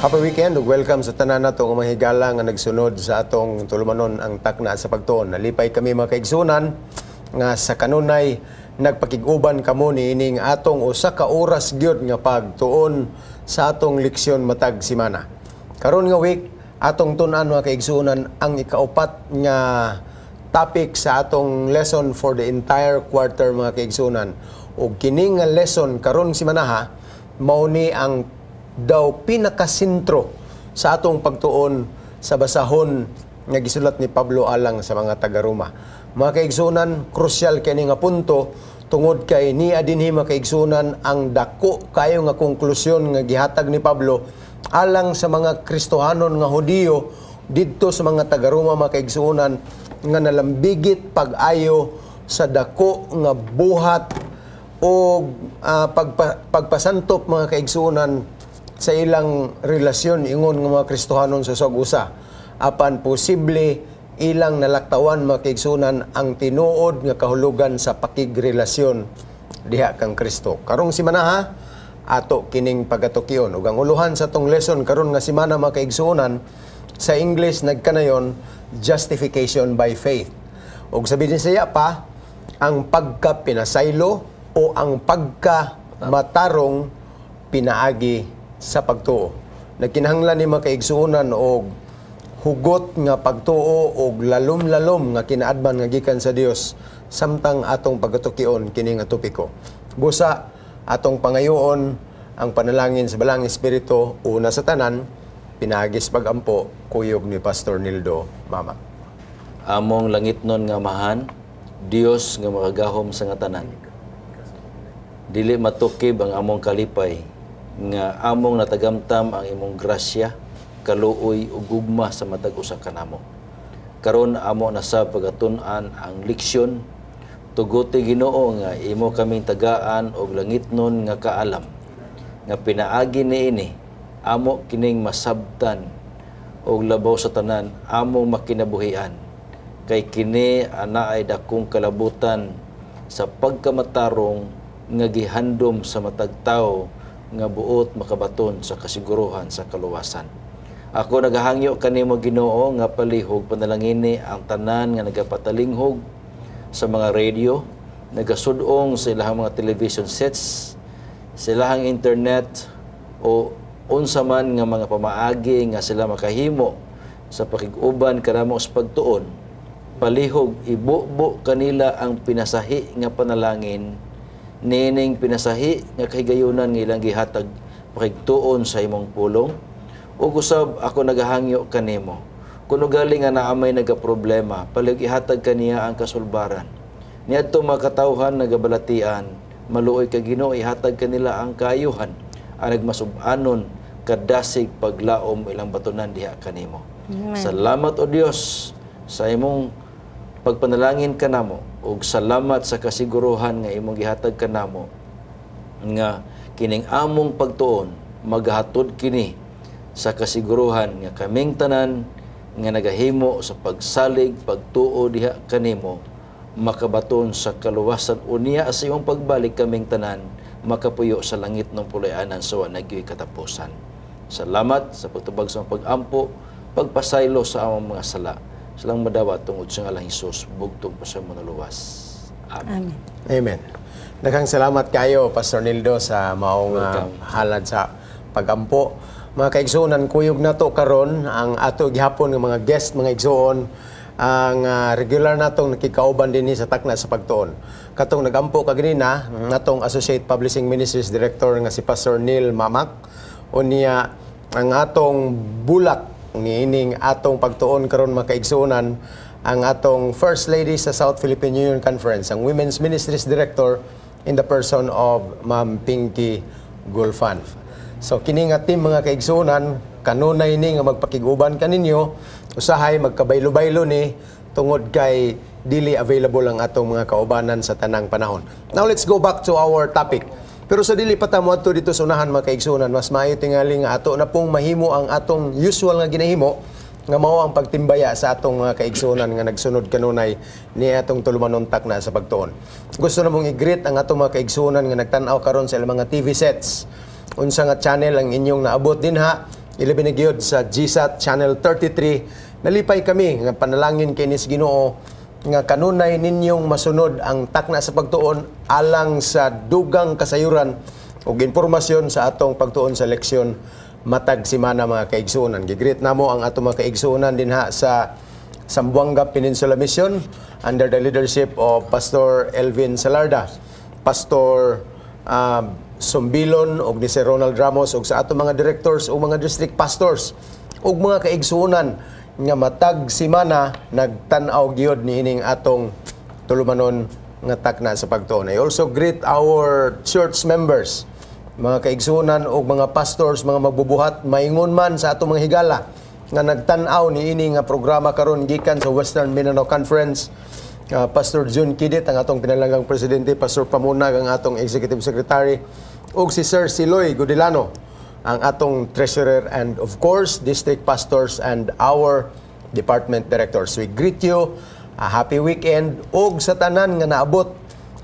Happy weekend ug welcome sa tanan nato nga mga higala nga nagsunod sa atong tulumanon, ang Takna sa Pagtuon. Nalipay kami, mga kaigsunan, nga sa kanunay nagpakig-uban kamo niining atong usa ka oras gyud nga pagtuon sa atong leksyon matag semana. Karon nga week, atong tun-an, mga kaigsunan, ang ikaupat nga topic sa atong lesson for the entire quarter, mga kaigsunan. Ug kini nga lesson karon semanaha mao ni ang daw pinakasentro sa atong pagtuon sa basahon nga gisulat ni Pablo alang sa mga taga-Roma. Mga kaigsunan, krusyal kini nga punto tungod kay niya dinhi, mga kaigsunan, ang dako kayo nga konklusyon nga gihatag ni Pablo alang sa mga Kristohanon nga Hudiyo didto sa mga taga-Roma, mga kaigsunan, nga nalambigit pag-ayo sa dako nga buhat o pagpasantop, mga kaigsunan, sa ilang relasyon ingon nga mga Kristohanon sa usag usa. Apan posible ilang nalaktawan, mga kaigsunan, ang tinuod nga kahulugan sa pakigrelasyon diha kang Kristo. Karong simanaha, ato kining pagatukion. Ug ang uluhan sa atong lesson karon nga semana, mga kaigsunan, sa English nagkanayon "Justification by Faith". Ug sa Binisaya pa, ang pagka pinasaylo o ang pagka matarong pinaagi sa pagtuo. Nagkinahanglan ni, mga kaigsuonan, og hugot nga pagtuo og lalom-lalom nga kinaadman nga gikan sa Dios samtang atong pagatukion kini nga topiko. Busa atong pangayoon ang panalangin sa Balaang Espiritu, una sa tanan pinaagi sa pagampo kuyog ni Pastor Nildo Mama. Among langitnon nga Amahan, Dios nga makagahom sa nga tanan. Dili matukib ang among kalipay nga among natagamtam ang imong grasya, kaluoy ug gugma sa matag usa kanamo. Karon amo na sa pagatun-an ang leksyon, tuguti, Ginoo, nga imo kaming tagaan og langitnon nga kaalam nga pinaagi niini amo kining masabtan og labaw sa tanan among makinabuhian, kay kini anaay dakong kalabutan sa pagkamatarong nga gihandom sa matag tawo nga buot makabaton sa kasiguruhan sa kaluwasan. Ako nagahangyo kanimo, Ginoo, nga palihog panalangini ang tanan nga nagapatalinghog sa mga radio, nagasudong sa ilahang mga television sets, sa ilahang internet o unsa man nga mga pamaagi nga sila makahimo sa pakig-uban kanamo sa pagtuon. Palihog ibubo kanila ang pinasahi nga panalangin nining pinasahi nga kahigayunan nga ilang gihatag pakigtuon sa imong pulong. Ug usab ako nagahangyo kanimo, kuno gali nga naa may nagaproblema, palihog ihatag kaniya ang kasulbaran. Niadto mga katawhan nagabalatian, maluoy ka, Ginoo, ihatag kanila ang kaayuhan ang nagmasub-anon kadasig paglaom ilang batunan diha kanimo. Salamat, o Dios, sa imong pagpanalangin kanamo ug salamat sa kasiguruhan nga imong gihatag kanamo nga kining among pagtuon maghatod kini sa kasiguruhan nga kaming tanan nga nagahimo sa pagsalig pagtuo diha kanimo makabaton sa kaluwasan unya sa imong pagbalik, kaming tanan makapuyo sa langit ng puluy-anan sa wa nagyoy katapusan. Salamat sa pagtubag sa pag-ampo, pagpasaylo sa among mga sala. Silang madawat tungod sa ngalan Hesus, bugtong pa sa manuluwas. Amen. Amen. Amen. Daghang salamat kayo, Pastor Nildo, sa maong halad sa pagampo. Mga kaigsuonan, kuyog nato karon ang ato gihapon nga mga guest, mga igsuon, ang regular natong nakikauban dinhi sa Takna sa Pagtuon. Katong nagampo kaganina, natong Associate Publishing Ministries Director nga si Pastor Neil Mamak, unya ang atong bulak niining atong pagtuon karon, mga kaigsuonan, ang atong First Lady sa South Philippine Union Conference, ang Women's Ministries Director in the person of Ma'am Pinky Gulfan. So kini nga team, mga kaigsuonan, kanunay ni nga magpakiguban kaninyo, usahay magkabaylo-baylo ni tungod kay dili available ang atong mga kaubanan sa tanang panahon. Now let's go back to our topic. Pero sa dili pa ta moadto dito sa unahan, mga kaigsuonan, mas maayo tingali nga ato na pong mahimo ang atong usual nga ginahimo nga mao ang pagtimbaya sa atong mga kaigsuonan nga nagsunod kanunay ni atong tulumanon, Takna sa Pagtuon. Gusto na mong i-greet ang atong mga kaigsuonan nga nagtan-aw karon sa ilang mga TV sets. Unsa nga channel ang inyong naabot dinha? Ilabi na gyud sa GSAT Channel 33. Nalipay kami nga panalangin kay sa Ginoo nga kanunay ninyong masunod ang takna sa pagtuon alang sa dugang kasayuran ug impormasyon sa atong pagtuon sa leksyon matag simana, mga kaigsuonan. Gi-greet namo ang atong mga kaigsuonan dinha sa Zamboanga Peninsula Mission under the leadership of Pastor Elvin Salarda, Pastor Sumbilon ug ni Sir Ronald Ramos ug sa atong mga directors ug mga district pastors ug mga kaigsuonan nga matag simana nagtan-aw gyud niining atong tulumanon nga takna sa pagtuon. I also greet our church members, mga kaigsuonan ug mga pastors, mga magbubuhat, maingon man sa atong mga higala nga nagtan-aw niini nga programa karon gikan sa Western Mindanao Conference. Pastor June Kidit ang atong pinalanggang presidente, Pastor Pamunag ang atong executive secretary, ug si Sir Siloy Gudilano ang atong treasurer and, of course, district pastors and our department directors. We greet you a happy weekend ug sa tanan nga naabot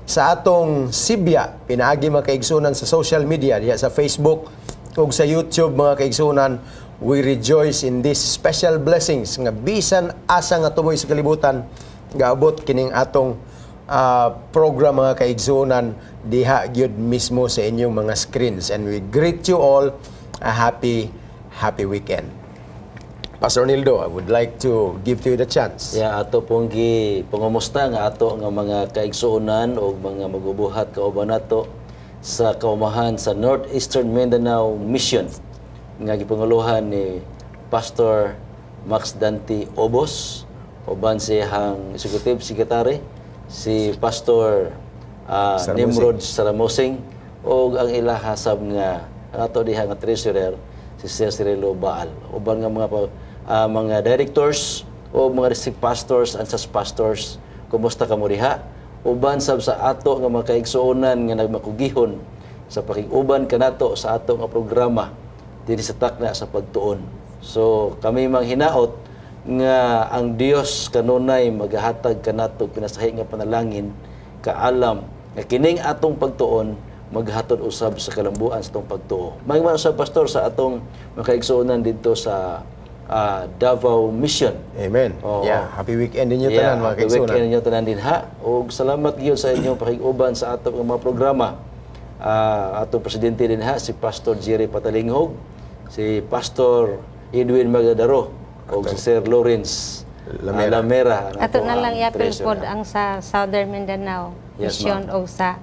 sa atong sibya pinaagi, mga kaigsunan, sa social media diha sa Facebook ug sa YouTube. Mga kaigsunan, we rejoice in these special blessings nga bisan asa nga tumoy sa kalibutan gaabot kining atong program, mga kaigsunan, diha gyud mismo sa inyong mga screens, and we greet you all a happy, happy weekend. Pastor Nildo, I would like to give to you the chance. Yeah, ato pong gi pangumusta nga ato nga mga kaigsuonan o mga magubuhat kauban nato sa kaumahan sa Northeastern Mindanao Mission nga gipanguluhan ni Pastor Max Dante Obos uban sa iyang executive secretary, si Pastor Saramosing. Nimrod Saramosing, ug ang ilaha sab nga ang ato diha nga treasurer, si Sir Cirilo Baal, uban nga mga directors o mga district pastors and church pastors. Kumusta kamo diha? Uban sab sa ato nga mga kaigsuonan nga nagmakugihon sa pakig-uban kanato sa ato nga programa dinhi sa takna sa pagtuon. So kami manghinaot nga ang Dios kanunay magahatag kanato pinasahi nga panalangin, kaalam nga kining atong pagtuon maghatod usab sa kalambuan sa atong pagtuo. May usab, Pastor, sa atong mga kaigsuonan didto sa Davao Mission. Amen. Oo. Yeah, happy weekend ninyo tanan, mga Happy kaigsuonan. weekend ninyo tanan dinha. Ug salamat gyud sa inyong pakig-uban sa atong mga programa. Atong presidente dinha, si Pastor Jerry Patalinghog, si Pastor Edwin Magadaro ug si Sir Lawrence Lamera. Lamera ang Ato na ato lang ang i-apil treasurer. pod ang sa Southern Mindanao Yes, Mission o sa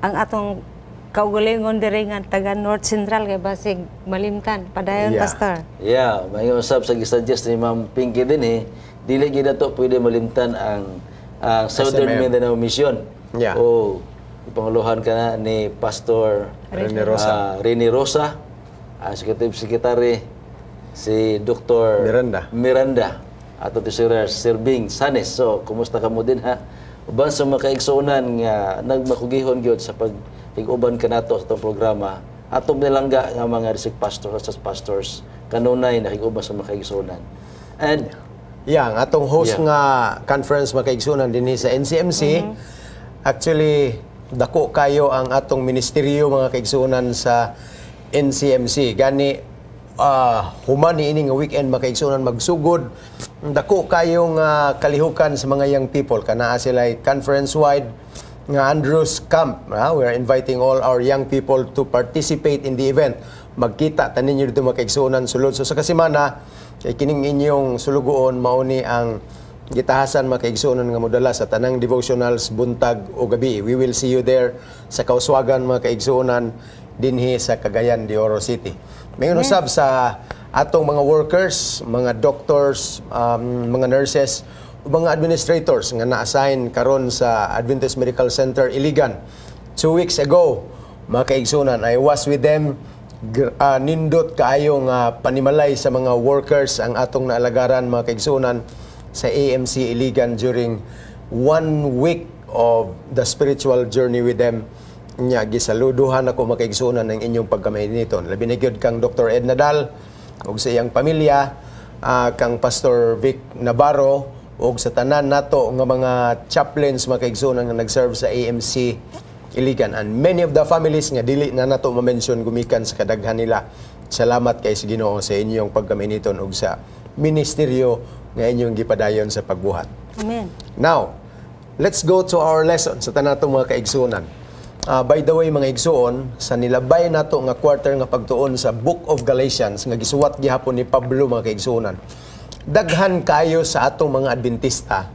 ang atong kaugalingon diri nga taga North Central kay basig malimtan. Padayon, Pastor. Yeah, may usab sa gisuggest ni Ma'am Pinky din eh, dili gid nato pwede malimtan ang Southern SMM. Mindanao Mission. O ipanguluhan ka na ni Pastor Rene Rosa. Rene Rosa, ang Executive Secretary si Dr. Miranda. Miranda ato treasurer Sir Bing Sanes. So, kumusta kamo dinha? Uban sa mga kaigsuonan nga nagmakugihon gyud sa pag-uban kanato sa atong programa. Atong nilangga nga mga district pastors at pastors kanunay nakig-uban sa mga kaigsuonan. And Yeah, ang atong host nga conference, mga kaigsuonan, dinhi sa NCMC. Actually, dako kayo ang atong ministeryo, mga kaigsuonan, sa NCMC. Gani human niini nga weekend, mga kaigsuonan, magsugod dako kayo nga kalihukan sa mga young people kanaa sila conference wide nga Andrews Camp. We are inviting all our young people to participate in the event. Magkita ta ninyo dito, mga kaigsuonan, sulod so sa kasimana kay kining inyong sulugoon mao ni ang gitahasan, mga kaigsuonan, nga modala sa tanang devotionals buntag o gabi. We will see you there sa Kauswagan, mga kaigsuonan, dinhi sa Cagayan de Oro City. Mayon usab sa atong mga workers, mga doctors, mga nurses, mga administrators nga na-assign karon sa Adventist Medical Center Iligan. 2 weeks ago, mga kaigsunan, I was with them. Nindot kaayo nga panimalay sa mga workers ang atong naalagaran, mga kaigsunan, sa AMC Iligan during one week of the spiritual journey with them. Nya gisaluduhan ako, mga kaigsunan, ng inyong pagkamainiton. Labi na gyud kang Dr. Ed Nadal ug sa iyang pamilya, kang Pastor Vic Navarro ug sa tanan nato nga mga chaplains, mga kaigsunan, nga nag-serve sa AMC Iligan and many of the families nga dili na nato ma-mention gumikan sa kadaghan nila. Salamat kay sa Ginoo sa inyong pagkaminiton ug sa ministeryo nga inyong gipadayon sa pagbuhat. Amen. Now, let's go to our lesson sa tanan natong mga kaigsuonan. By the way, mga igsuon, sa nilabay nato nga quarter nga pagtuon sa Book of Galatians nga gisuwat gihapon ni Pablo, mga kaigsuonan. Daghan kayo sa atong mga Adventista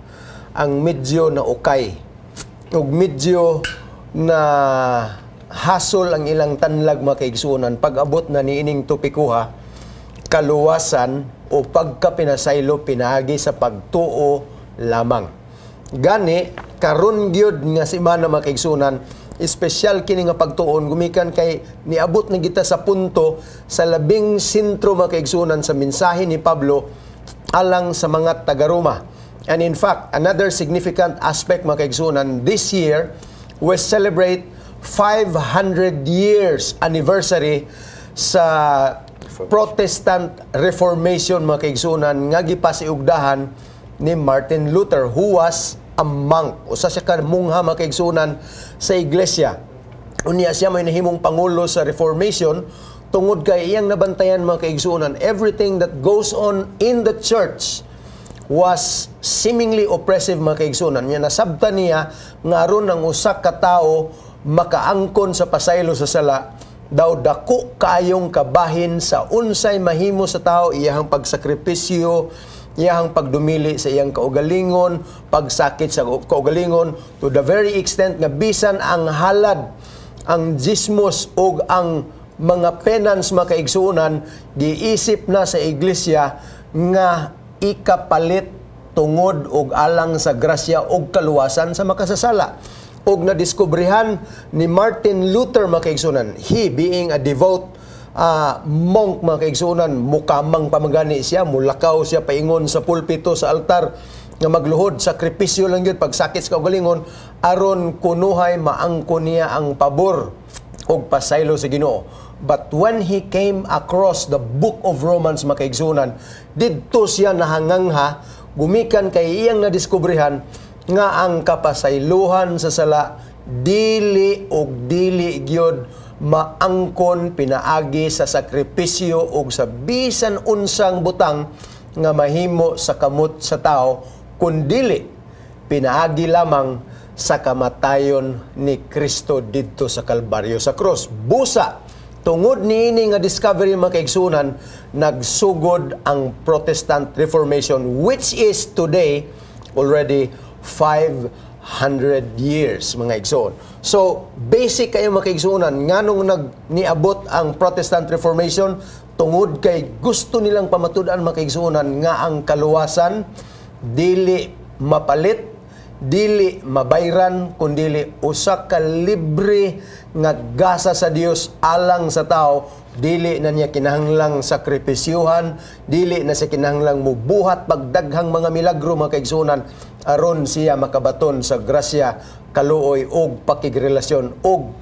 ang medyo na ukay ug medyo na hasol ang ilang tanlag, mga kaigsuonan, pag-abot na niining topikuha, kaluwasan o pagkapinasaylo pinaagi sa pagtuo lamang. Gani karon gyud nga semana, mga kaigsuonan, espesyal kini nga pagtuon gumikan kay niabot na kita sa punto sa labing sentro, mga kaigsuonan, sa mensahe ni Pablo alang sa mga taga-Roma. And in fact, another significant aspect, mga kaigsuonan, this year we celebrate 500 years anniversary sa Protestant Reformation, mga kaigsuonan, nga gipasiugdahan ni Martin Luther, who was a monk. Usa siya ka mungha, mga kaigsuonan, sa iglesia. Unya siya may nahimong pangulo sa Reformation tungod kay iyang nabantayan, mga kaigsuonan, everything that goes on in the church was seemingly oppressive, mga kaigsuonan. Nya nasabtan niya nga aron ang usa ka tawo makaangkon sa pasaylo sa sala, daw dako kaayong kabahin sa unsay mahimo sa tao, iyahang pagsakripisyo, iyahang pagdumili sa iyang kaugalingon, pagsakit sa kaugalingon, to the very extent nga bisan ang halad, ang dismos ug ang mga penance, mga kaigsuonan, giisip na sa iglesia nga ikapalit tungod og alang sa grasya og kaluwasan sa makasasala. Og nadiskubrehan ni Martin Luther, mga kaigsuonan, he being a devout monk, mga kaigsuonan, mukamang pamagani siya, mulakaw siya paingon sa pulpito, sa altar, nga magluhod, sakripisyo lang yun, pagsakit sa kaugalingon, aron kunuhay maangko niya ang pabor og pasaylo sa Ginoo. But when he came across the Book of Romans, mga kaigsuonan, didto siya nahangangha gumikan kay iyang nadiskubrehan nga ang kapasaylohan sa sala dili og dili gyud maangkon pinaagi sa sakripisyo og sa bisan unsang butang nga mahimo sa kamot sa tao, kundili pinaagi lamang sa kamatayon ni Kristo didto sa Kalbaryo, sa cross. Busa, tungod niini nga discovery, mga kaigsuonan, nagsugod ang Protestant Reformation, which is today already 500 years, mga igsoon. So, basic kayo, mga kaigsuonan, nganong nag niabot ang Protestant Reformation, tungod kay gusto nilang pamatud-an, mga kaigsuonan, nga ang kaluwasan dili mapalit, dili mabayran, kundili usa ka libre nga gasa sa Dios alang sa tao. Dili na niya kinahanglang sakripisyuhan, dili na siya kinahanglang mubuhat pagdaghang mga milagro, mga kaigsuonan, aron siya makabaton sa grasya, kaluoy ug pakigrelasyon ug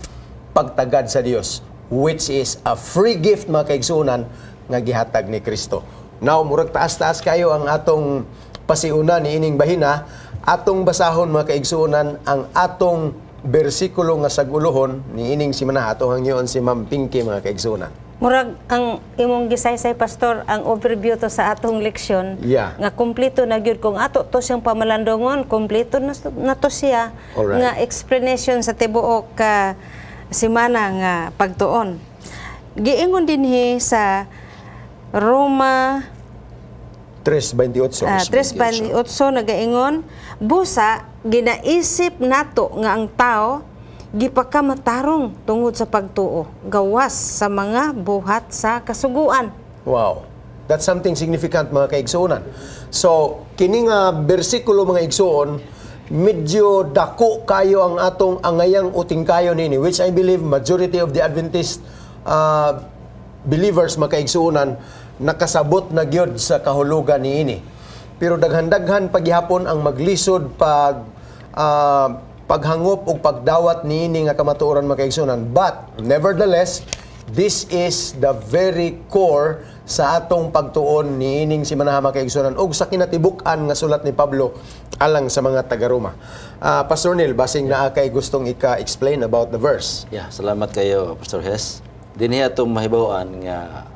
pagtagad sa Dios, which is a free gift, mga kaigsuonan, nga gihatag ni Kristo. Now, murag taas-taas kayo ang atong pasiuna ni ining bahina. Atong basahon, mga kaigsuonan, ang atong bersikulo nga saguluhon ni ining simana. Atong hangyoon si Ma'am Pinky, mga kaigsuonan. Murag ang imong gisaysay, Pastor, ang overview to sa atong leksyon nga kumpleto na gyud kung ato to siyang pamalandongon, kumpleto na to siya nga explanation sa tibuok ka semana nga pagtuon. Giingon dinhi sa Roma 3:28. 3:28, nagaingon, "Busa ginaisip nato nga ang tao gipakamatarong tungod sa pagtuo gawas sa mga buhat sa kasuguan." Wow. That's something significant, mga kaigsuonan. So, kini nga bersikulo, mga igsuon, medyo dako kayo ang atong angayang uting kayo nini, which I believe majority of the Adventist believers, mga kaigsuonan, nakasabot na gyud sa kahulugan niini. Pero daghan-daghan paghihapon ang maglisod paghangop ug pagdawat niini nga kamatuoran, mga kaigsuonan. But nevertheless, this is the very core sa atong pagtuon niining simanaha, mga kaigsuonan, ug sa kinatibuk-an nga sulat ni Pablo alang sa mga taga-Roma. Pastor Neil, basing naa kay gustong ika-explain about the verse. Yeah, salamat kayo, Pastor Hess. Dinhi atong mahibaw-an nga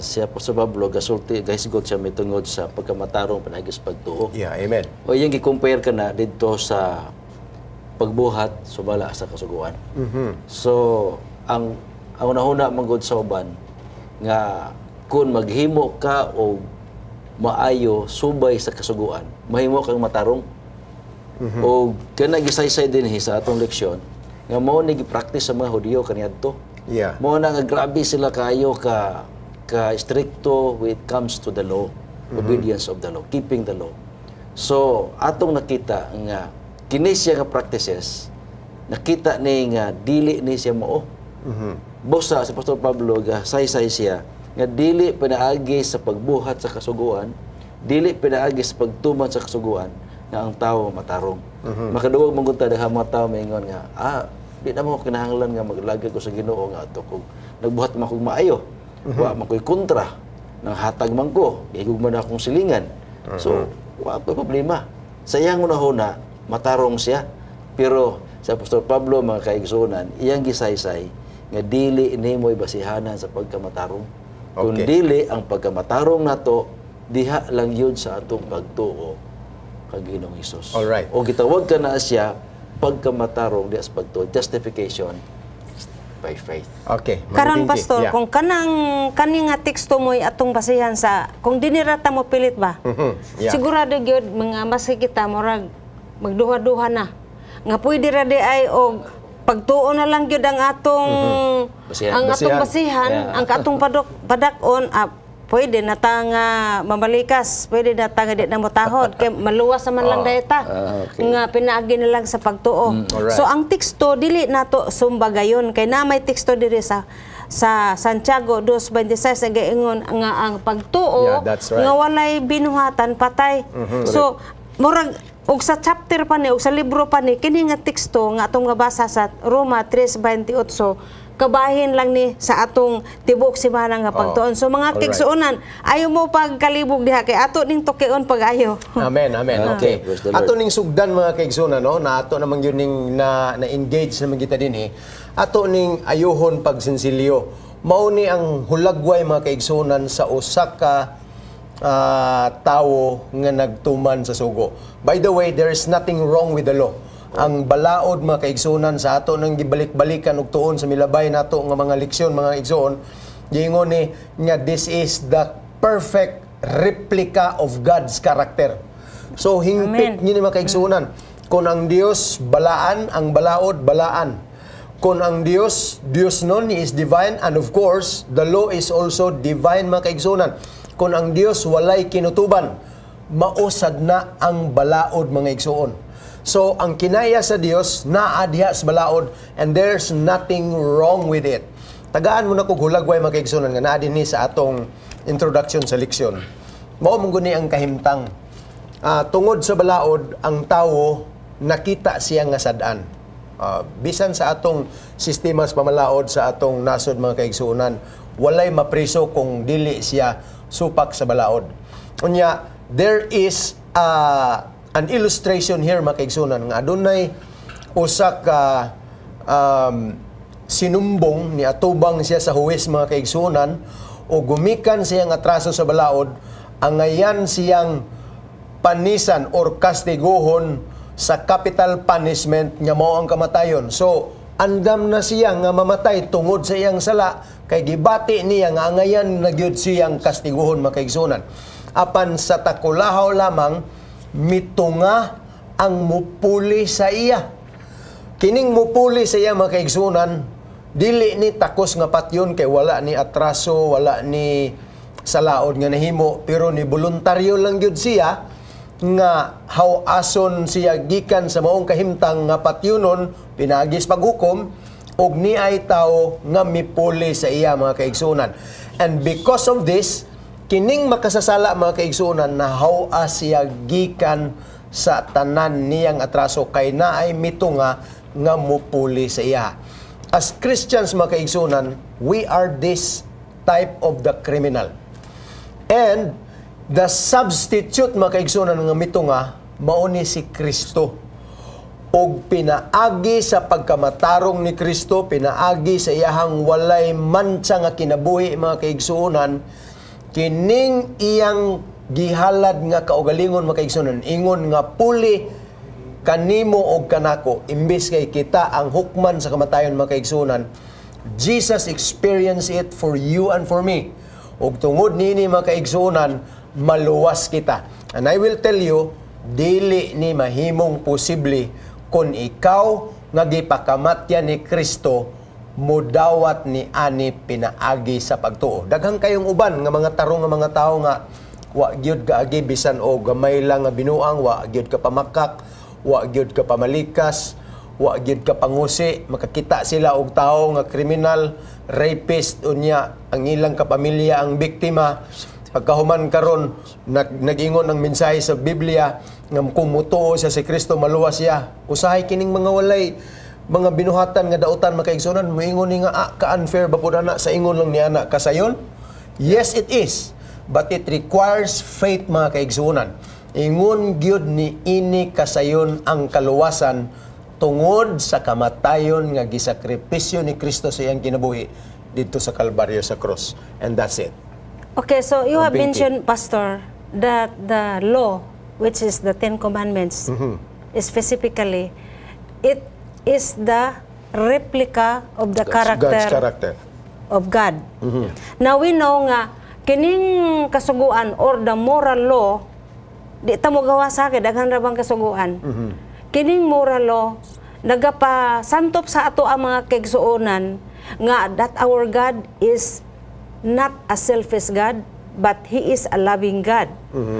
Si Apostol Pablo gasulti, gahisgot siya mitungod sa pagkamatarong pinaagi sa pagtuo. Yeah, amen. O iyang gi-compare ka na didto sa pagbuhat sumala sa kasuguan. So ang unahuna man gud sa uban nga kung maghimo ka og maayo subay sa kasuguan, mahimo kang matarong. O kana gisaysay dinhi sa atong leksyon nga mao ni gi-practice sa mga Hudiyo kaniadto. Mao na nga grabe sila kaayo ka strikto when it comes to the law, obedience of the law, keeping the law. So atong nakita nga kini siya nga practices, nakita ni nga dili ni siya mao. Busa si Pastor Pablo ga saysay siya nga dili pinaagi sa pagbuhat sa kasuguan, dili pinaagi sa pagtuman sa kasuguan nga ang tao matarong. Makaduwag man gud ta, daghang mga tao maingon nga, "Ah, di na mo kinahanglan nga maglagay ko sa Ginoo nga ato kog nagbuhat man kog maayo. Wa man ko'y kontra. Nang hatag man ko, gihigugma na akong silingan. So, wa ko'y problema." Sa iyang unahuna, matarong siya. Pero sa Apostol Pablo, mga kaigsuonan, iyang gisaysay nga dili nimo basihanan sa pagkamatarong. Kung dili ang pagkamatarong nato diha lang yun sa atong pagtuo kag Ginoong Hesus. O gitawag ka na siya pagkamatarong diha sa pagtuo, justification by faith. Okay. Karon Manipinki. Pastor, kung kanang kani nga teksto mo'y atong basihan sa kung dinira ta mo pilit ba? Sigurado gyud mga maski kita murag magduha-duha na. Nga pwede ra di ay og pagtuo na lang gyud ang atong Basihan. ang atong Basihan. basihan, ang atong padakon, pwede na ta nga mamalikas, pwede na ta nga di na motahod kay maluwas naman lang dayta nga pinaagi na lang sa pagtuo. So ang teksto dili nato sumbagayon kay na may teksto diri sa Santiago 2:26 nagaingon nga ang pagtuo Yeah, that's right. nga walay binuhatan patay. So murag og sa chapter pa ni og sa libro pa ni kini nga teksto nga atong mabasa sa Roma 3:28, kabahin lang ni sa atong tibuok simana nga pagtuon. So mga kaigsuonan, ayo mo pagkalibog diha kay ato ning tukion pag-ayo. Amen, amen. Okay. Okay, praise the Lord. Ato ning sugdan, mga kaigsuonan, no, na ato namang yun ning na engage naman kita din eh. Ato ning ayuhon pagsinsilyo. Mao ni ang hulagway, mga kaigsuonan, sa usa ka tawo nga nagtuman sa sugo. By the way, there is nothing wrong with the law. Ang balaod, mga kaigsuonan, sa ato nang gibalik-balikan og tuon sa milabay nato nga mga leksyon, mga igsoon, giingon ni nga this is the perfect replica of God's character. So hingpit Amen. ni mga kaigsuonan. Kung ang Dios balaan, ang balaod balaan. Kung ang Dios, Dios nun, He is divine, and of course, the law is also divine, mga kaigsuonan. Kung ang Dios walay kinutuban, mausad na ang balaod, mga igsuon. So, ang kinaya sa Dios naa diha sa balaod and there's nothing wrong with it. Tagaan mo na kog hulagway, mga kaigsuonan, nga naa dinhi sa atong introduction sa leksyon. Mao man guni ang kahimtang. Tungod sa balaod, ang tawo nakita siya nga sad-an. Bisan sa atong sistema sa pamalaod sa atong nasod, mga kaigsuonan, walay mapriso kung dili siya supak sa balaod. Unya, there is an illustration here, mga kaigsuonan, nga adunay usa ka sinumbong ni atubang siya sa huwes, mga kaigsuonan, o gumikan siyang atraso sa balaod, angayan siyang panisan or kastiguhon sa capital punishment nga mao ang kamatayon. So, andam na siya nga mamatay tungod sa iyang sala kay gibati niya nga angayan na gyud siyang kastiguhon, mga kaigsuonan. Apan sa takulahaw lamang mitunga ang mupuli sa iya. Kining mupuli sa iya, mga kaigsuonan, dili ni takos nga patyon kay wala ni atraso, wala ni salaod nga nahimo, pero ni voluntaryo lang gyud siya nga haw-ason siya gikan sa maong kahimtang nga patyunon pinaagi sa paghukom og niay tawo nga mipuli sa iya, mga kaigsuonan. And because of this, kining makasasala, mga kaigsuonan, na haw-as siya gikan sa tanan niyang atraso kay naay mitunga nga mupuli sa iya. As Christians, mga kaigsuonan, we are this type of the criminal. And the substitute, mga kaigsuonan, nga mitunga mao ni si Kristo. Og pinaagi sa pagkamatarong ni Kristo, pinaagi sa iyahang walay mantsa nga kinabuhi, mga kaigsuonan, kining iyang gihalad nga kaugalingon, mga kaigsuonan, ingon nga puli kanimo og kanako, imbes kay kita ang hukman sa kamatayon, mga kaigsuonan, Jesus experienced it for you and for me. Ug tungod niini, mga kaigsuonan, maluwas kita. And I will tell you, dili ni mahimong posible kung ikaw nga gipakamatyan ni Kristo mudawat ni ani pinaagi sa pagtuo. Daghan kayong uban nga mga tarong nga mga tawo nga wa gyud kaagi bisan o gamay lang nga binuang, wa gyud ka pamakak, wa gyud ka pamalikas, wa gyud ka pangusi, makakita sila og tawo nga kriminal, rapist, unya ang ilang kapamilya ang biktima. Pagkahuman karon nag-ingon ang mensahe sa Biblia nga kung mutuo siya si Kristo, maluwas siya. Usahay kining mga walay mga binuhatan nga dautan, mga kaigsuonan, moingon ni nga, "Ah, ka-unfair ba pud ana sa ingon lang ni ana kasayon?" Yes, it is. But it requires faith, mga kaigsuonan. Ingon gyud ni ini kasayon ang kaluwasan tungod sa kamatayon nga gisakripisyo ni Kristo sa iyang kinabuhi dito sa Kalbaryo sa cross. And that's it. Okay, so you have Pinky. Mentioned, Pastor, that the law, which is the Ten Commandments, specifically, it is the replica of the character, God's character. Of God. Now we know nga kining kasuguan or the moral law, di ta mo gawa sa akin, daghan ra bang kasuguan. Kining moral law nagapasantop sa ato ang mga kaigsuonan nga that our God is not a selfish God but He is a loving God.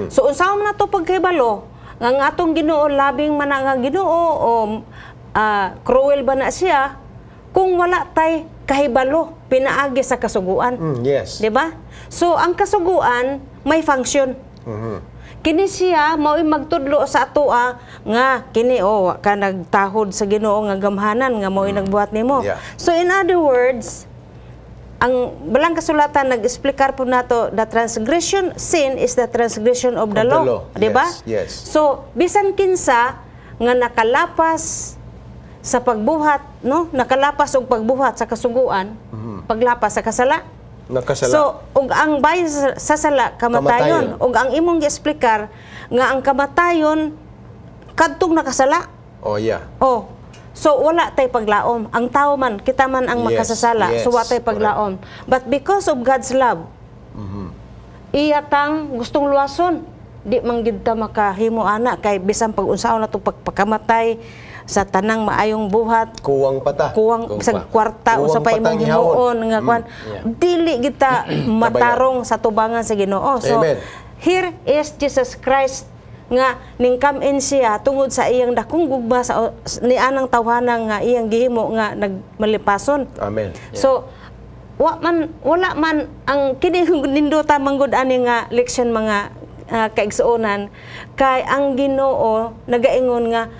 So unsa man nato pagkahibalo nga ang atong Ginoo loving man na nga Ginoo o cruel ba na siya kung wala tay kahibalo pinaagi sa kasuguan? Di ba? So ang kasuguan may function. Kini siya mao'y magtudlo sa atoa nga kini, oh, wa ka nagtahod sa Ginoo nga gamhanan nga mao'y nagbuhat nimo. So in other words, ang balang kasulatan nag-explicar po nato the transgression, sin is the transgression of the Of the law, law. di ba? Yes. So bisan kinsa nga nakalapas sa pagbuhat, no? Nakalapas og pagbuhat sa kasuguan, paglapas sa kasala. Nakasala. So, ug ang bayad sa sala kamatayon, Kamatayon. Ug ang imong giexplikar nga ang kamatayon kadtong nakasala. Oh. So wala tay paglaom. Ang tao man, kita man ang makasasala. So wala tay paglaom. But because of God's love, iya tang gustong luwason. Di man gid ta makahimo ana kay bisan pag unsaon na to pagpakamatay sa tanang maayong buhat, Kuwang pata. Kuwang Kuwang sa pa. kwarta Kuwang usa pa patang imong ihawon. himuon nga kwan, dili kita matarong sa tubangan sa Ginoo. So Amen. Here is Jesus Christ nga ning come in siya tungod sa iyang dakong gugma sa ni anang tawhana nga iyang gihimo nga nagmalipason. Amen. So wa man wala man ang kini nindota manggod ani nga leksyon, mga kaigsuonan, kay ang Ginoo nagaingon nga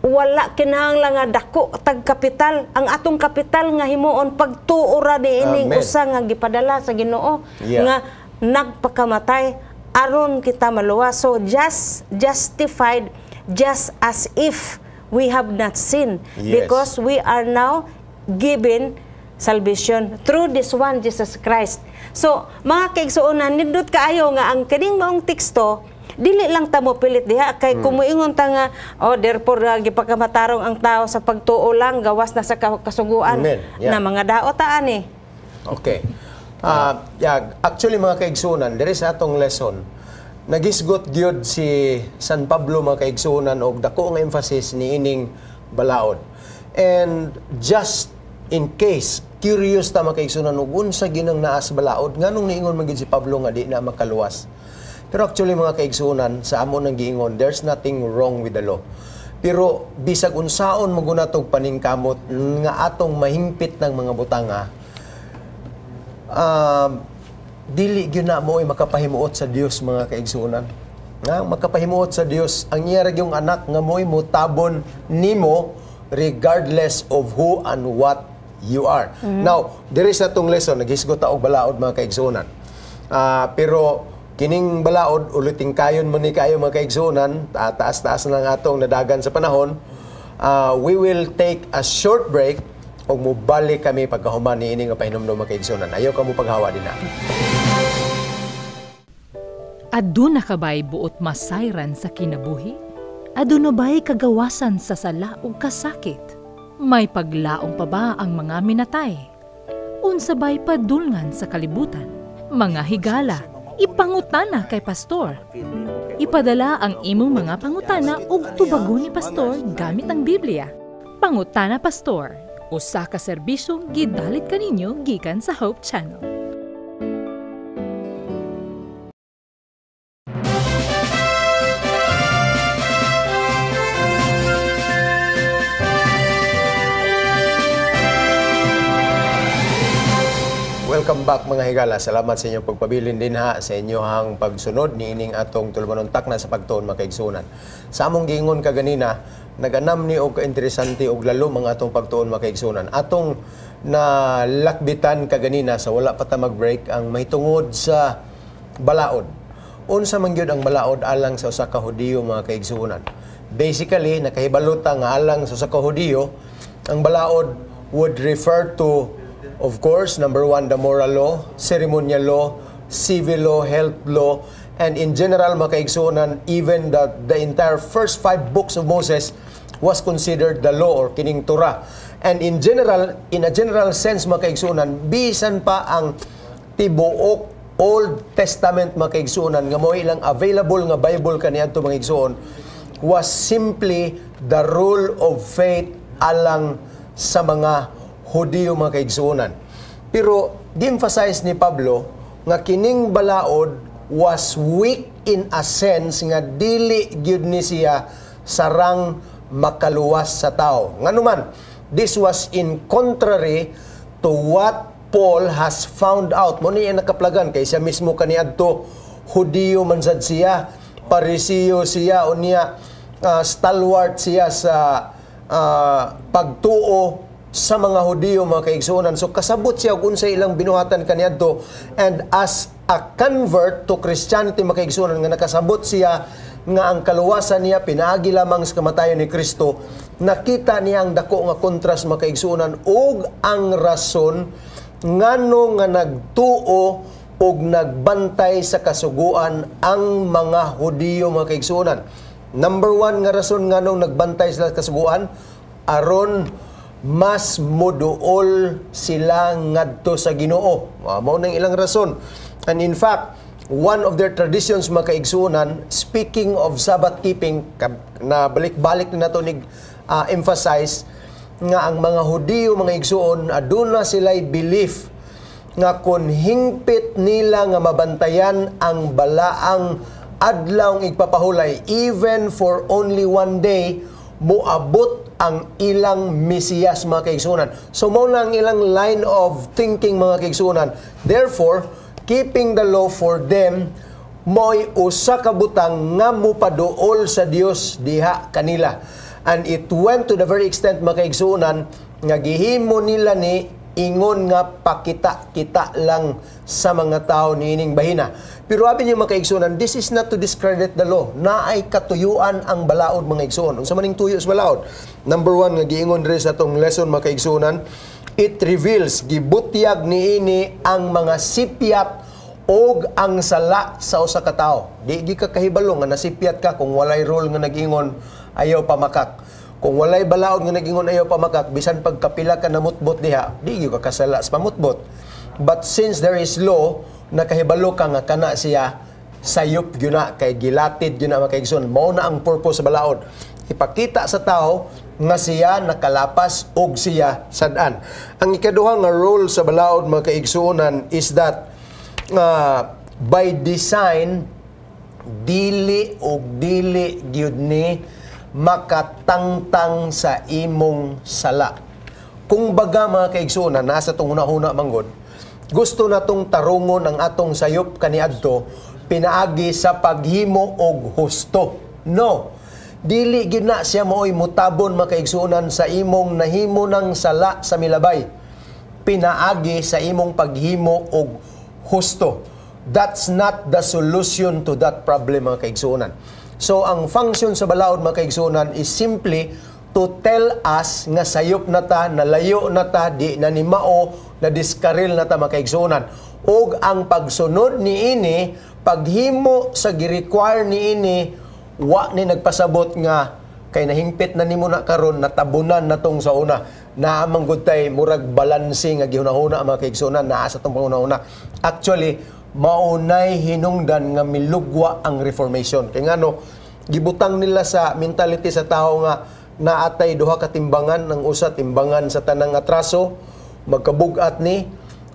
wala kinahanglan nga dako tag kapital. Ang atong kapital nga himuon, pagtuo ra niining Amen. usa nga gipadala sa Ginoo nga nagpakamatay aron kita maluwas. So just justified just as if we have not sinned because we are now given salvation through this one Jesus Christ. So, mga kaigsuonan, nindot kaayo nga ang kining maong teksto dili lang ta mo pilit diha kay kung moingon ta nga, "Oh, therefore gipakamatarong ang tao sa pagtuo lang gawas na sa kasuguan," Amen. Na mga daot ta ani. Okay. Yeah, actually, mga kaigsunan, diri sa atong lesson, nagisgot gyud si San Pablo, mga kaigsunan, og dako nga emphasis ni ining balaod. And just in case curious ta, mga kaigsunan, og unsa ginang naa sa balaod, nganong niingon man gyud si Pablo nga di na makaluwas? Pero actually, mga kaigsunan, sa amo nang giingon, there's nothing wrong with the law. Pero bisag unsaon mo gunatog paningkamot nga atong mahingpit ng mga butanga, dili gyud na mo ay makapahimuot sa Dios, mga kaigsuonan. Nga makapahimuot sa Dios ang iya ra gyung anak nga mo'y mutabon nimo regardless of who and what you are. Now, diri sa atong lesson naghisgot ta og balaod, mga kaigsuonan. Pero kining balaod uliting kayon man ni kayo, mga kaigsuonan, taas-taas na ang atong nadagan sa panahon. We will take a short break ug mobalik kami pagkahuman niini nga pahinumdom, mga kaigsuonan. Ayaw ka mo paghawa dinha. Aduna ka ba'y buot masayran sa kinabuhi? Aduna ba'y kagawasan sa sala ug kasakit? May paglaom pa ba ang mga minatay? Unsa ba'y padulngan sa kalibutan? Mga higala, ipangutana kay pastor. Ipadala ang imong mga pangutana ug tubagon ni pastor gamit ang Biblia. Pangutana Pastor, usa ka serbisyong gidalit kaninyo gikan sa Hope Channel. Welcome back, mga higala. Salamat sa inyong pagpabilin dinha sa inyong pagsunod niining atong tulumanon takna sa pagtuon, mga kaigsuonan. Sa among giingon kaganina, naganam ni og kainteresante og lalom ang atong pagtuon, mga kaigsuonan. Atong nalakbitan kaganina sa wala pa ta mag-break ang mahitungod sa balaod. Unsa man gyud ang balaod alang sa usa ka Hudiyo, mga kaigsuonan? Basically, nakahibalo ta nga alang sa usa ka Hudiyo, ang balaod would refer to, of course, number one, the moral law, ceremonial law, civil law, health law, and in general, mga kaigsuonan, even the entire first five books of Moses was considered the law or kining Torah. And in general, in a general sense, mga kaigsuonan, bisan pa ang tibuok Old Testament, mga kaigsuonan, nga mao ilang available nga Bible kaniadto, mga igsuon, was simply the rule of faith alang sa mga Hudiyo, mga kaigsuonan. Pero di-emphasize ni Pablo nga kining balaod was weak in a sense nga dili gyud ni siya sarang makaluwas sa tao. Nganuman, this was in contrary to what Paul has found out. Mao ni nakaplagan kay siya mismo kaniadto Hudiyo man sad siya, Parisiyo siya, unya stalwart siya sa pagtuo sa mga Hudiyo, mga kaigsuonan. So kasabot siya kung unsay ilang binuhatan kaniadto, and as a convert to Christianity, mga kaigsuonan, nga nakasabot siya nga ang kaluwasan niya pinaagi lamang sa kamatayon ni Kristo, nakita niya ang dako nga contrast, mga kaigsuonan, ug ang rason ngano nga nagtuo og nagbantay sa kasuguan ang mga Hudiyo, mga kaigsuonan. Number one nga rason nganong nagbantay sila sa kasuguan, aron mas moduol sila ngadto sa Ginoo. Mao nang ilang rason. And in fact, one of their traditions, mga kaigsuonan, speaking of Sabbath keeping, na balik-balik na nato nig emphasize nga ang mga Hudiyo, mga igsuon, aduna sila'y belief nga kung hingpit nila nga mabantayan ang balaang adlaw igpapahulay, even for only one day, moabot ang ilang Mesiyas, mga kaigsuonan. So mao na ang ilang line of thinking, mga kaigsuonan. Therefore, keeping the law for them mo'y usa ka butang nga mopaduol sa Dios diha kanila. And it went to the very extent, mga kaigsuonan, nga gihimo nila ni ingon nga pakita-kita lang sa mga tao niining bahina. Pero abi niyo, mga kaigsuonan, this is not to discredit the law. Naay katuyuan ang balaod, mga igsuon. Unsa man ning tuyo sa balaod? Number one nga giingon diri sa atong lesson, mga kaigsuonan, it reveals, gibutyag niini ang mga sipyat og ang sala sa usa ka tawo. Di gi ka kahibalo nga nasipyat ka kung walay rule nga nag-ingon ayaw pamakak. Kung walay balaod nga nag-ingon ayaw pamakak, bisan pagkapila ka namutbot diha, di gyud ka kasala sa pamutbot. But since there is law, nakahibalo ka nga kana siya sayop gyud na kay gilatid gyud na, mga kaigsoon. Mao na ang purpose sa balaod. Ipakita sa tao nga siya nakalapas og siya sad-an. Ang ikaduha nga role sa balaod, mga kaigsuonan, is that by design dili og dili gyud ni makatangtang sa imong sala. Kung baga, mga kaigsuonan, nasa tong huna-huna manggod, gusto na tong tarungon ang atong sayop kaniadto pinaagi sa paghimo og husto. No. Dili gyud na siya mooy mutabon, mga kaigsuonan, sa imong nahimo ng sala sa milabay pinaagi sa imong paghimo og husto. That's not the solution to that problem, mga kaigsuonan. So ang function sa balaod, mga kaigsuonan, is simply to tell us nga sayop na ta, nalayo na ta, di na ni mao, na diskaril na ta, mga kaigsuonan. Og ang pagsunod niini, paghimo sa gi-require niini, wa ni nagpasabot nga kay nahingpit na nimo na karon, natabunan na tong sa una. Naa man gud tay murag balanse nga gihunahuna, mga kaigsuonan, naa sa tong panghunahuna. Actually, maunay hinungdan nga milugwa ang Reformation. Kay ngano, gibutang nila sa mentality sa tao nga naatay duha ka timbangan, ang usa timbangan sa tanang atraso, magkabugat ni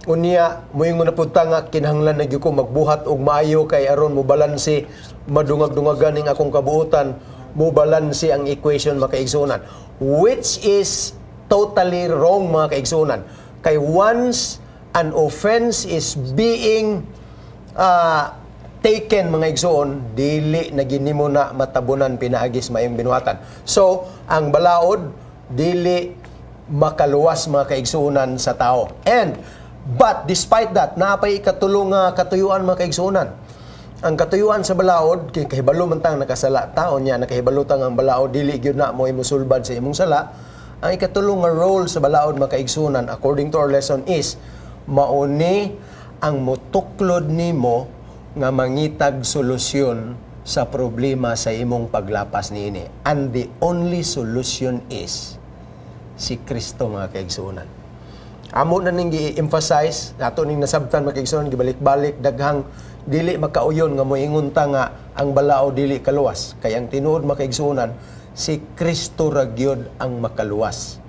unya moingon na pud ta nga kinahanglan na gyud ko magbuhat og maayo kay aron mo balanse, madungag-dungagan ning akong kabuotan, mo balanse ang equation, mga kaigsuonan, which is totally wrong, mga kaigsuonan, kay once an offense is being taken, mga igsoon, dili na ginimo na matabunan pinaagis maayong binuhatan. So, ang balaod dili makaluwas, mga kaigsuonan, sa tao. And but despite that, naapay ikatulo nga katuyuan, mga kaigsuonan. Ang katuyuan sa balaod kay kahibalo man tang nakasala taon niya, nakahibalo tang ang balaod dili gyud na mo musulbad sa imong sala. Ang ikatulo nga role sa balaod, mga kaigsuonan, according to our lesson, is mauni ang mutuklod nimo nga mangitag solusyon sa problema sa imong paglapas niini. And the only solution is si Kristo, mga kaigsuonan. Amo na ning gi-emphasize, ato ning nasabtan, mga kaigsuonan, gibalik-balik, daghang dili makauyon nga moingon ta nga ang balaod dili kaluwas. Kay ang tinuod, mga kaigsuonan, si Kristo ra gyud ang makaluwas.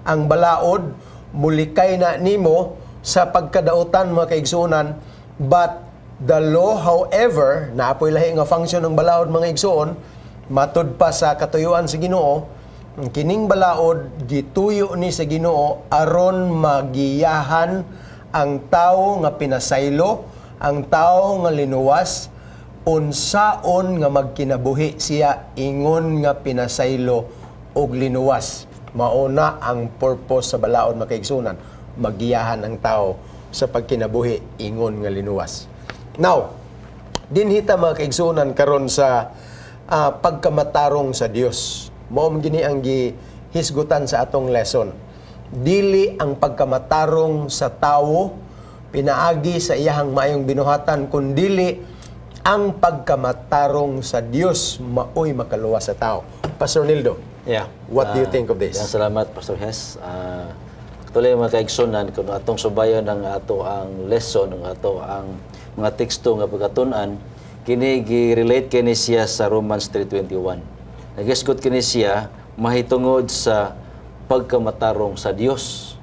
Ang balaod mulikay na nimo sa pagkadautan, mga kaigsuonan, but the law, however, naapoy lahi nga function ng balaod, mga igsuon, matud pa sa katuyuan sa Ginoo, ang kining balaod gituyo ni sa Ginoo aron magiyahan ang tawo nga pinasaylo, ang tawo nga linuwas, unsaon nga magkinabuhi siya ingon nga pinasaylo og linuwas. Mauna ang purpose sa balaod, mga kaigsuonan, magiyahan ang tao sa pagkinabuhi ingon nga linuwas. Now, dinhi ta, mga kaigsuonan, karon sa pagkamatarong sa Dios. Mao man gini ang gihisgutan sa atong lesson. Dili ang pagkamatarong sa tawo pinaagi sa iyahang maayong binuhatan, kundili ang pagkamatarong sa Dios maoy makaluwas sa tao. Pastor Nildo, what do you think of this? Yeah, salamat, Pastor Hess. Tuloy, mga kaigsunan, kung atong subayon ang ato ang lesson, ang ato ang mga teksto nga pagkatun-an, kini gi-relate kini siya sa Romans 3:21. Nagisgot kini siya mahitungod sa pagkamatarong sa Dios.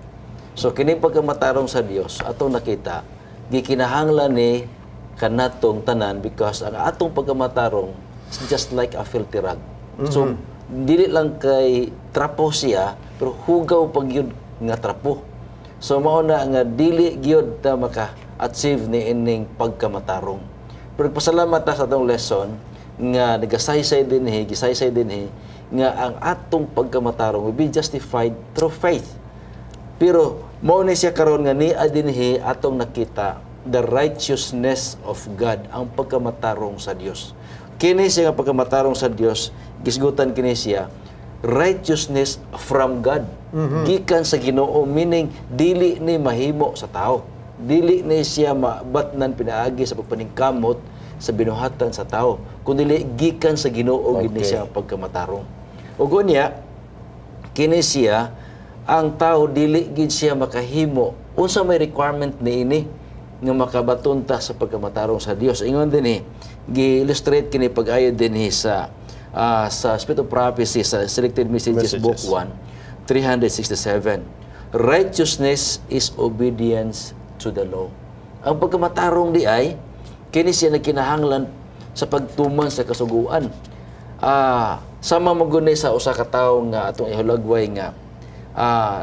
So kini pagkamatarong sa Dios atong nakita gikinahanglan ni kanatong tanan because ang atong pagkamatarong is just like a filthy rag. So dili lang kay trapo siya, pero hugaw pag yun nga trapo. So mao na nga dili gyud ta maka-achieve ni ining pagkamatarong. Pero pasalamat ta sa atong lesson nga nagasaysay dinhi, gisaysay dinhi nga ang atong pagkamatarong will be justified through faith. Pero mao ni siya karon nga ni dinhi atong nakita the righteousness of God, ang pagkamatarong sa Dios. Kini siya nga pagkamatarong sa Dios, gisgutan kini siya righteousness from God. Gikan sa Ginoo, meaning dili ni mahimo sa tao. Dili ni siya mabatnan pinaagi sa pagpaningkamot sa binuhatan sa tao, kundi gikan sa Ginoo gid ni siya ang pagkamatarong. Ug unya kini siya ang tao dili gid siya makahimo. Unsa may requirement niini nga makabaton ta sa pagkamatarong sa Dios? Ingon dinhi, gi-illustrate kini pag-ayo dinhi sa Spirit of Prophecy sa Selected Messages, Messages. Book 1 367: "Righteousness is obedience to the law." Ang pagkamatarong di ay kini siya nagkinahanglan sa pagtuman sa kasuguan. Sama mo guni sa usa ka tawo nga atong ihulagway nga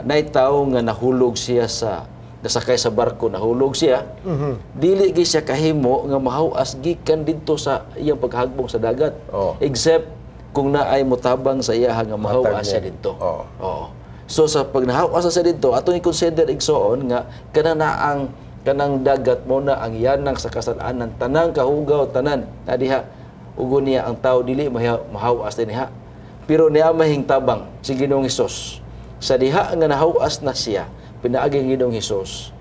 nay tawo nga nahulog siya sa nasakay sa barko, nahulog siya. Dili gyud siya kahimo nga mahawas gikan didto sa iyang paghagbong sa dagat. Except kung naay motabang sa iya nga mahawas Matag siya niya. Didto. Oo. So sa pag nahawas siya didto, atong i-consider, igsoon, nga kana na ang kanang dagat mo na ang yanang sa kasal-anan, tanang kahugaw, tanan na diha. Ugon niya ang tao dili mahawas dinha. Pero niya mahing tabang si Ginoong Hesus sa diha nga nahawas na siya pinaagi ang Ginoong Hesus.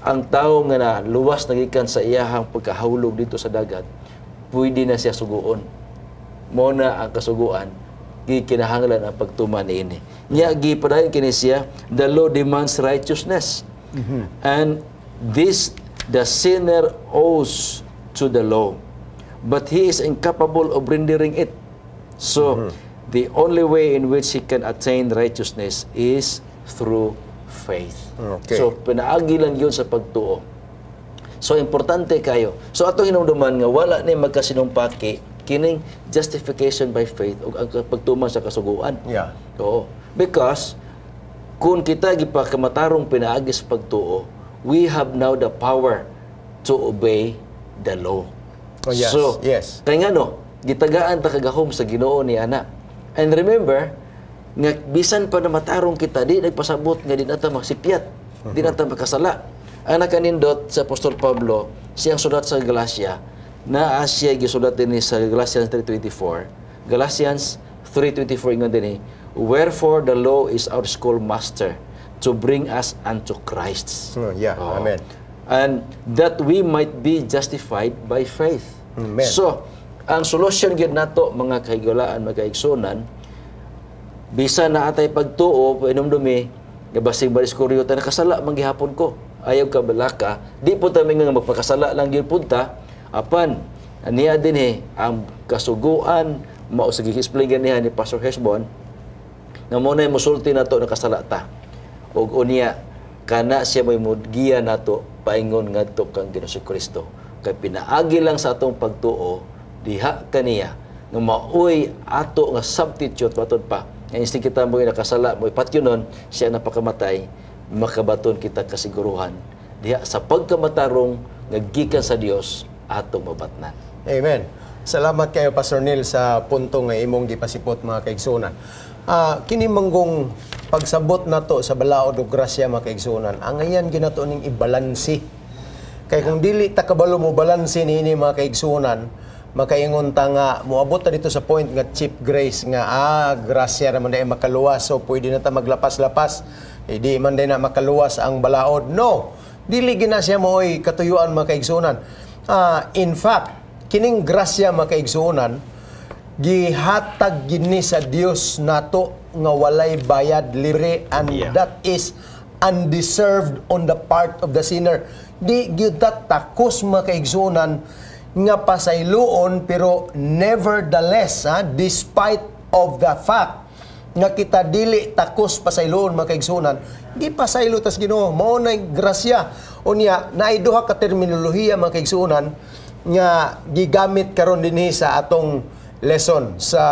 Ang tao nga na luwas na gikan sa iyahang pagkahulog dito sa dagat, pwede na siya suguon. Mao na ang kasuguan, gikinahanglan ang pagtuman niini. Nya gipadayon kini siya, the law demands righteousness. And this the sinner owes to the law. But he is incapable of rendering it. So, the only way in which he can attain righteousness is through faith. So, pinaagi lang yun sa pagtuo. So, importante kayo. So, atong hinumduman nga wala ni magkasinumpaki kining justification by faith o ang pagtuman sa kasuguan. Oo. Because, kung kita gipakamatarong pinaagi sa pagtuo, we have now the power to obey the law. Oh, yes. So, kay ngano, gitagaan ta kagahom sa Ginoo ni ana. And remember, nga bisan pa na matarong kita, di nagpasabot nga di na ta magsipyat, di na ta makasala. Ang nakanindot sa Apostol Pablo, siyang sulat sa Galacia, naa siya gisulat dinhi sa Galatians 3:24. Galatians 3:24 ingon dinhi, "Wherefore the law is our schoolmaster to bring us unto Christ." Yeah. Oo. Amen. And that we might be justified by faith. Amen. So, ang solusyon gyud nato, mga kahigalaan, mga kaigsunan, bisan naa tay pagtuo, inumdumi nga basig madiskuryo ta, nakasala man gihapon ko. Ayaw ka balaka, di po ta nga magpakasala lang gyud punta apan niya dinhi ang kasuguan mao sa gi-explain ganiha ni Pastor Hesbon nga mo na musulti nato nakasala ta. Ug unya kana siya may mudgiya nato paingon ngadto kang Ginoong Kristo. Kay pinaagi lang sa atong pagtuo diha kaniya nga maoy ato nga substitute, matod pa nga instead kita mo nakasala mo ipatyonon siya napakamatay, makabaton kita kasiguruhan diha sa pagkamatarong nga gikan sa Dios atong mabatnan. Amen. Salamat kayo, Pastor Neil, sa punto nga imong gipasipot, mga kaigsunan. Kini manggong pagsabot nato sa balaod ug grasya, mga kaigsunan, ang ayan ginato ning ibalansi. Kay kung dili ta kabalo mo balanse niini, mga kaigsunan, makaingon ta nga moabot ta dito sa point nga cheap grace nga grasya ra man diay makaluwas, so pwede na ta maglapas-lapas. Eh, di man diay na makaluwas ang balaod. No. Dili gina siya mooy katuyuan, mga kaigsunan. In fact, kining grasya, mga kaigsunan, gihatag gini sa Dios nato nga walay bayad, libre, and that is undeserved on the part of the sinner. Di gyud ta takos, mga kaigsunan, nga pasayloon, pero nevertheless, ha, despite of the fact nga kita dili takos pasayloon, mga kaigsunan, di pasaylo tas Ginoo. Mao na grasya. Unya naay duha ka terminolohiya, mga kaigsunan, nga gigamit karon dinhi sa atong lesson sa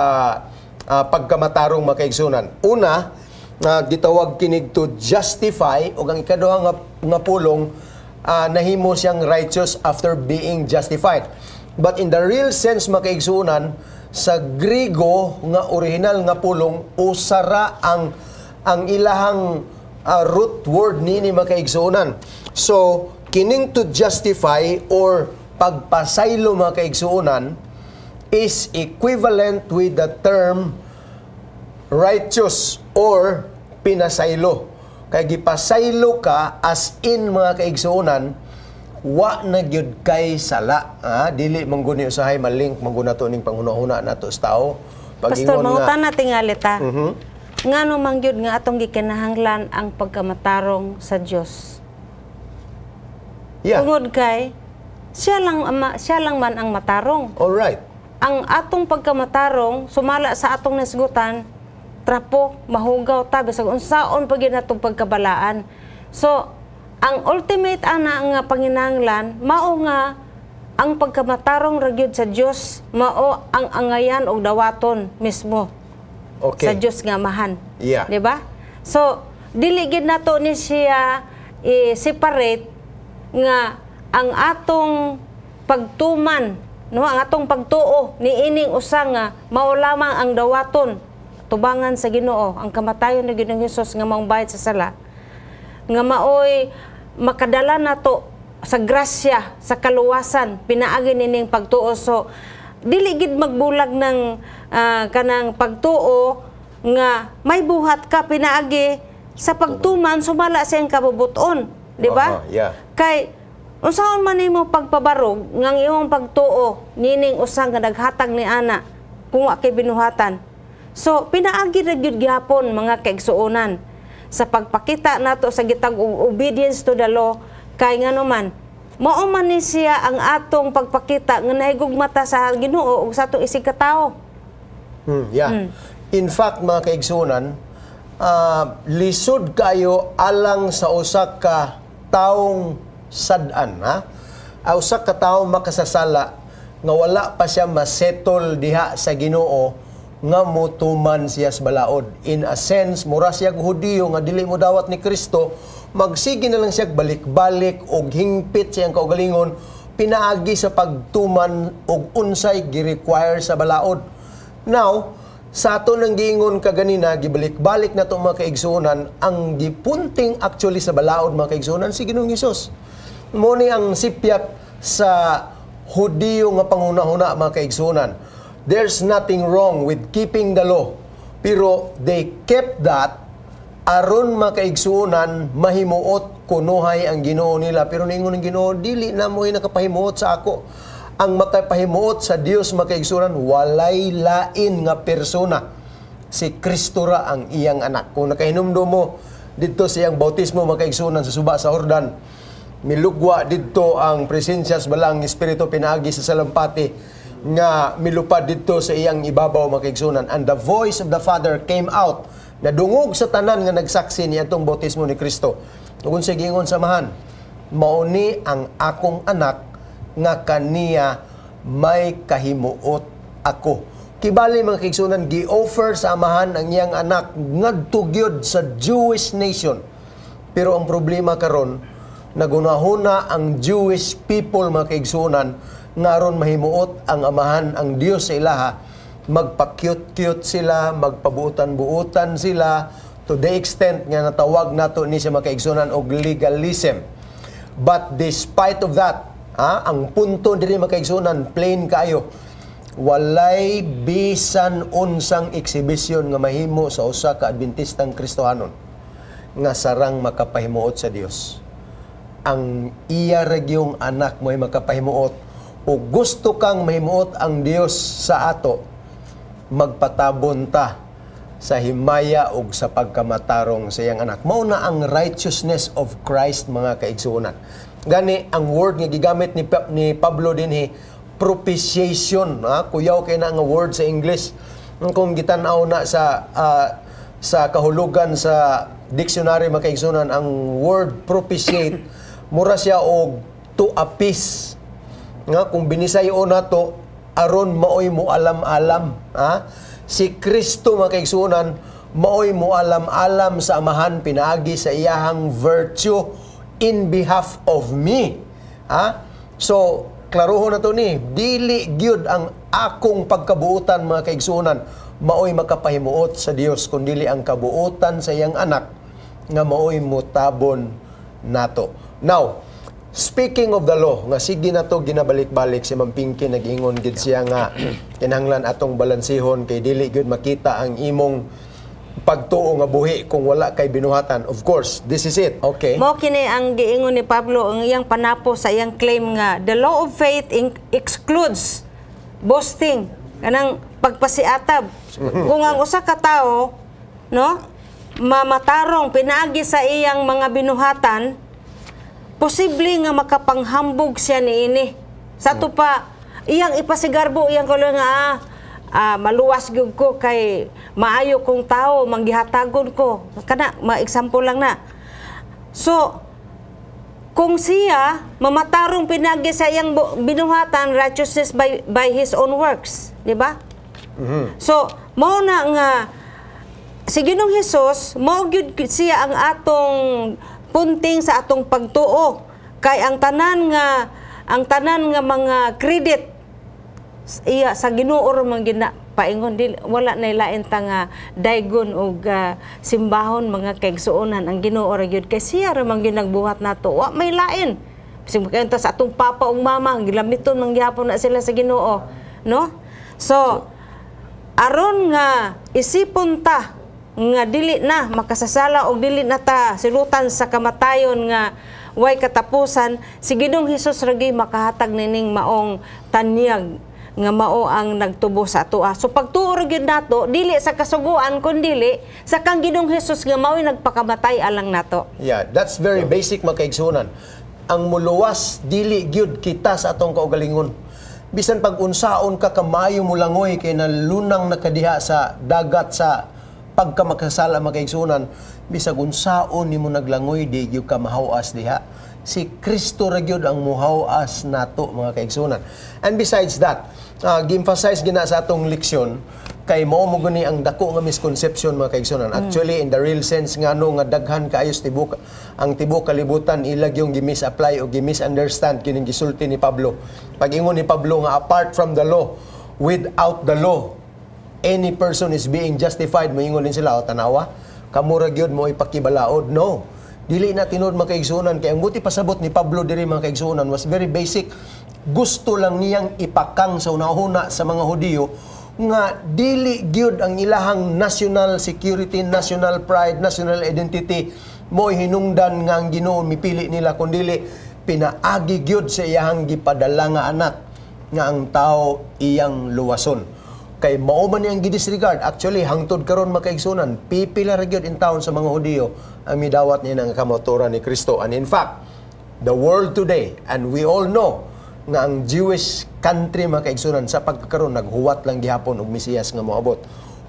pagkamatarong, mga kaigsunan. Una, nga gitawag kinig to justify, ug ang ikaduha nga pulong, nahimo siyang righteous after being justified. But in the real sense, mga kaigsunan, sa Grigo nga original nga pulong, usara ang ilahang root word nini, mga kaigsunan. So kining to justify or pagpasaylo, mga kaigsunan, is equivalent with the term righteous or pinasaylo. Kay gipasaylo ka as in, mga kaigsuonan, wa na gyud kay sala. Ah, dili man guni usahay malink man guna to ning panghuna-huna nato sa tao. Pastor, Pag-ingon nga mangutana tingali ta. Ngano man gyud nga atong gikinahanglan ang pagkamatarong sa Dios? Tungod kay siya lang ama, siya lang man ang matarong. Ang atong pagkamatarong sumala sa atong nasgutan, trapo, mahugaw ta bisag unsaon pa gyud natong pagkabalaan. So, ang ultimate ana nga panginahanglan mao nga ang pagkamatarong ra gyud sa Dios, mao ang angayan og dawaton mismo sa Dios nga Amahan. Di ba? So, dili gid nato ni siya i-separate nga ang atong pagtuman, no, ang atong pagtuo ni ining usa nga mao lamang ang dawaton tubangan sa Ginoo, ang kamatayon ni Ginoong Hesus nga maong bayad sa sala, nga maoy makadala nato sa grasya sa kaluwasan pinaagi nining pagtuo. So Dili gid magbulag ng kanang pagtuo nga may buhat ka pinaagi sa pagtuman sumala sa iyang kabubuton, di ba? Aha, yeah. Kay unsaon man nimo pagpabarog nga ang imong pagtuo nining usa nga naghatag ni ana kung wa kay binuhatan? So pinaagi ra gyud gihapon, mga kaigsuonan, sa pagpakita nato sa gitag obedience to the law, kay ngano man mao man ni siya ang atong pagpakita nga nahigugmata sa Ginoo ug sa atong isig katawo. Yeah. In fact, mga kaigsunan, lisod kayo alang sa usa ka taong sad-an, ha? Usa ka taong makasasala nga wala pa siya masettle diha sa Ginoo nga mutuman siya sa balaod. In a sense, mura siya Hudiyo nga dili mo dawat ni Kristo, magsige na lang siya balik-balik og hingpit siyang kaugalingon pinaagi sa pagtuman og unsay gi-require sa balaod. Now, sa ato nang giingon kaganina, gibalik-balik na to, mga kaigsuonan, ang gipunting actually sa balaod, mga kaigsuonan, si Ginoong Hesus. Mo ni ang sipyat sa Hudiyo nga panghuna-huna, mga kaigsuonan. There's nothing wrong with keeping the law. Pero they kept that aron, mga kaigsuonan, mahimuot kunuhay ang Ginoo nila. Pero ningon ng Ginoo, "Dili na mo nakapahimuot sa ako." Ang makapahimuot sa Dios, mga kaigsuonan, walay lain nga persona. Si Kristo ra, ang iyang anak. Kung nakahinumdum mo didto sa iyang bautismo, mga kaigsuonan, sa suba sa Jordan, milugwa didto ang presensya sa Balaang Espiritu pinaagi sa salampati nga milupad didto sa iyang ibabaw, mga kaigsuonan. And the voice of the Father came out. Nadungog sa tanan nga nagsaksi ni atong bautismo ni Kristo. Ug sa giingon sa Amahan, "Mauni ang akong anak nga kaniya may kahimuot ako." Kibali, mga kaigsuonan, gi-offer sa Amahan ang iyang anak ngadto gyud sa Jewish nation. Pero ang problema karon, nagunahuna ang Jewish people, mga kaigsuonan, nga aron mahimuot ang Amahan, ang Dios sa ilaha, magpa-cute-cute sila, magpabuutan-buutan sila to the extent nga natawag nato ni siya, mga kaigsuonan, og legalism. But despite of that, ha, ang punto diri, mga kaigsuonan, plain kaayo. Walay bisan unsang exhibition nga mahimo sa usa ka Adventistang Kristohanon nga sarang makapahimuot sa Dios. Ang iya ra gyung anak mo'y makapahimuot. O gusto kang mahimuot ang Dios sa ato, magpatabon ta sa himaya ug sa pagkamatarong sa iyang anak. Mao na ang righteousness of Christ, mga kaigsuonan. Gani ang word nga gigamit ni Pablo dinhi, propitiation, ha? Kuyaw kay na nga word sa English. Kung gitan-aw na sa kahulugan sa dictionary, mga kaigsuonan, ang word propitiate mura siya og to appease. Nga kung binisayo nato, aron maoy mo alam-alam, ha? Si Kristo, mga kaigsuonan, maoy mo alam-alam sa Amahan pinaagi sa iyahang virtue in behalf of me, ha? So klarohon na to ni, dili gyud ang akong pagkabuotan, mga kaigsuonan, maoy makapahimuot sa Dios, kundili ang kabuotan sa iyang anak nga maoy mutabon nato. Now, speaking of the law, nga sige na to ginabalik-balik, si Ma'am Pinky nag-ingon gid siya nga kinahanglan atong balansihon kay dili gyud makita ang imong pagtuo nga buhi kung wala kay binuhatan. Of course, this is it. Okay. Mo kini ang giingon ni Pablo, ang iyang panapos sa iyang claim nga the law of faith excludes boasting, kanang pagpasiatab. Kung ang usa ka tawo, no, mamatarong pinaagi sa iyang mga binuhatan, posible nga makapanghambog siya niini. Sa ato pa iyang ipasigarbo iyang kulo nga maluwas gyud ko kay maayo kong tao, manggihatagon ko. Kana ma-example lang na. So kung siya mamatarong pinagi sa iyang binuhatan, righteousness by his own works, di ba? So mao na nga si Ginoong Hesus mao gyud siya ang atong punting sa atong pagtuo, kay ang tanan nga mga credit iya sa Ginoo ra man gina paingon. Dili, wala na lain ta nga daygon og simbahon, mga kaigsuonan, ang Ginoo ra gyud, kay siya ra man gyud nagbuhat nato, wa may lain. Bisag ta sa atong papa ug mama, gilamiton man gyapon na sila sa Ginoo. No? So, aron nga isipon ta nga dili na makasasala og dili na ta silutan sa kamatayon nga way katapusan, si Ginoong Hesus ra gyud makahatag nining maong tanyag nga mao ang nagtubo sa atoa. So pagtuo ra gyud nato dili sa kasuguan kun dili sa kang Ginoong Hesus nga mao'y nagpakamatay alang nato. Yeah, that's very basic, mga kaigsuonan. Ang muluwas dili gyud kita sa atong kaugalingon. Bisan pag unsaon ka kamayo mulangoy kay nalunang nakadiha sa dagat sa pagkamakasala, mga kaigsuonan, bisag unsaon nimo naglangoy, di gyud ka mahawas diha. Si Kristo ra gyud ang muhawas nato, mga kaigsuonan. And besides that, gi-emphasize gina sa atong leksyon kay mao mo guni ang dako nga misconception, mga kaigsuonan. Actually, in the real sense ngano nga daghan kaayo sa tibok ang tibok kalibutan ilag yung gi-misapply o gi-misunderstand kining gisulti ni Pablo. Pag-ingon ni Pablo nga apart from the law, without the law, any person is being justified, moingon din sila, "O tanawa, kamo ra gyud mo ipakibalaod." No. Dili na tinuod, mga kaigsuonan, kay ang buot ipasabot ni Pablo diri, mga kaigsuonan, was very basic. Gusto lang niyang ipakang sa unahuna sa mga Hudiyo nga dili gyud ang ilahang national security, national pride, national identity mo hinungdan nga ang Ginoo mipili nila, kundili pinaagi gyud sa iyahang gipadala nga anak nga ang tao iyang luwason. Kay mao man niyang gidisregard. Actually, hangtod karon, mga kaigsuonan, pipila ra gyud in town sa mga Hudiyo ang midawat niya ng kamatuoran ni Kristo. And in fact, the world today, and we all know nga ang Jewish country, mga kaigsuonan, sa pagkakaroon naghuwat lang gihapon og Mesiyas nga moabot.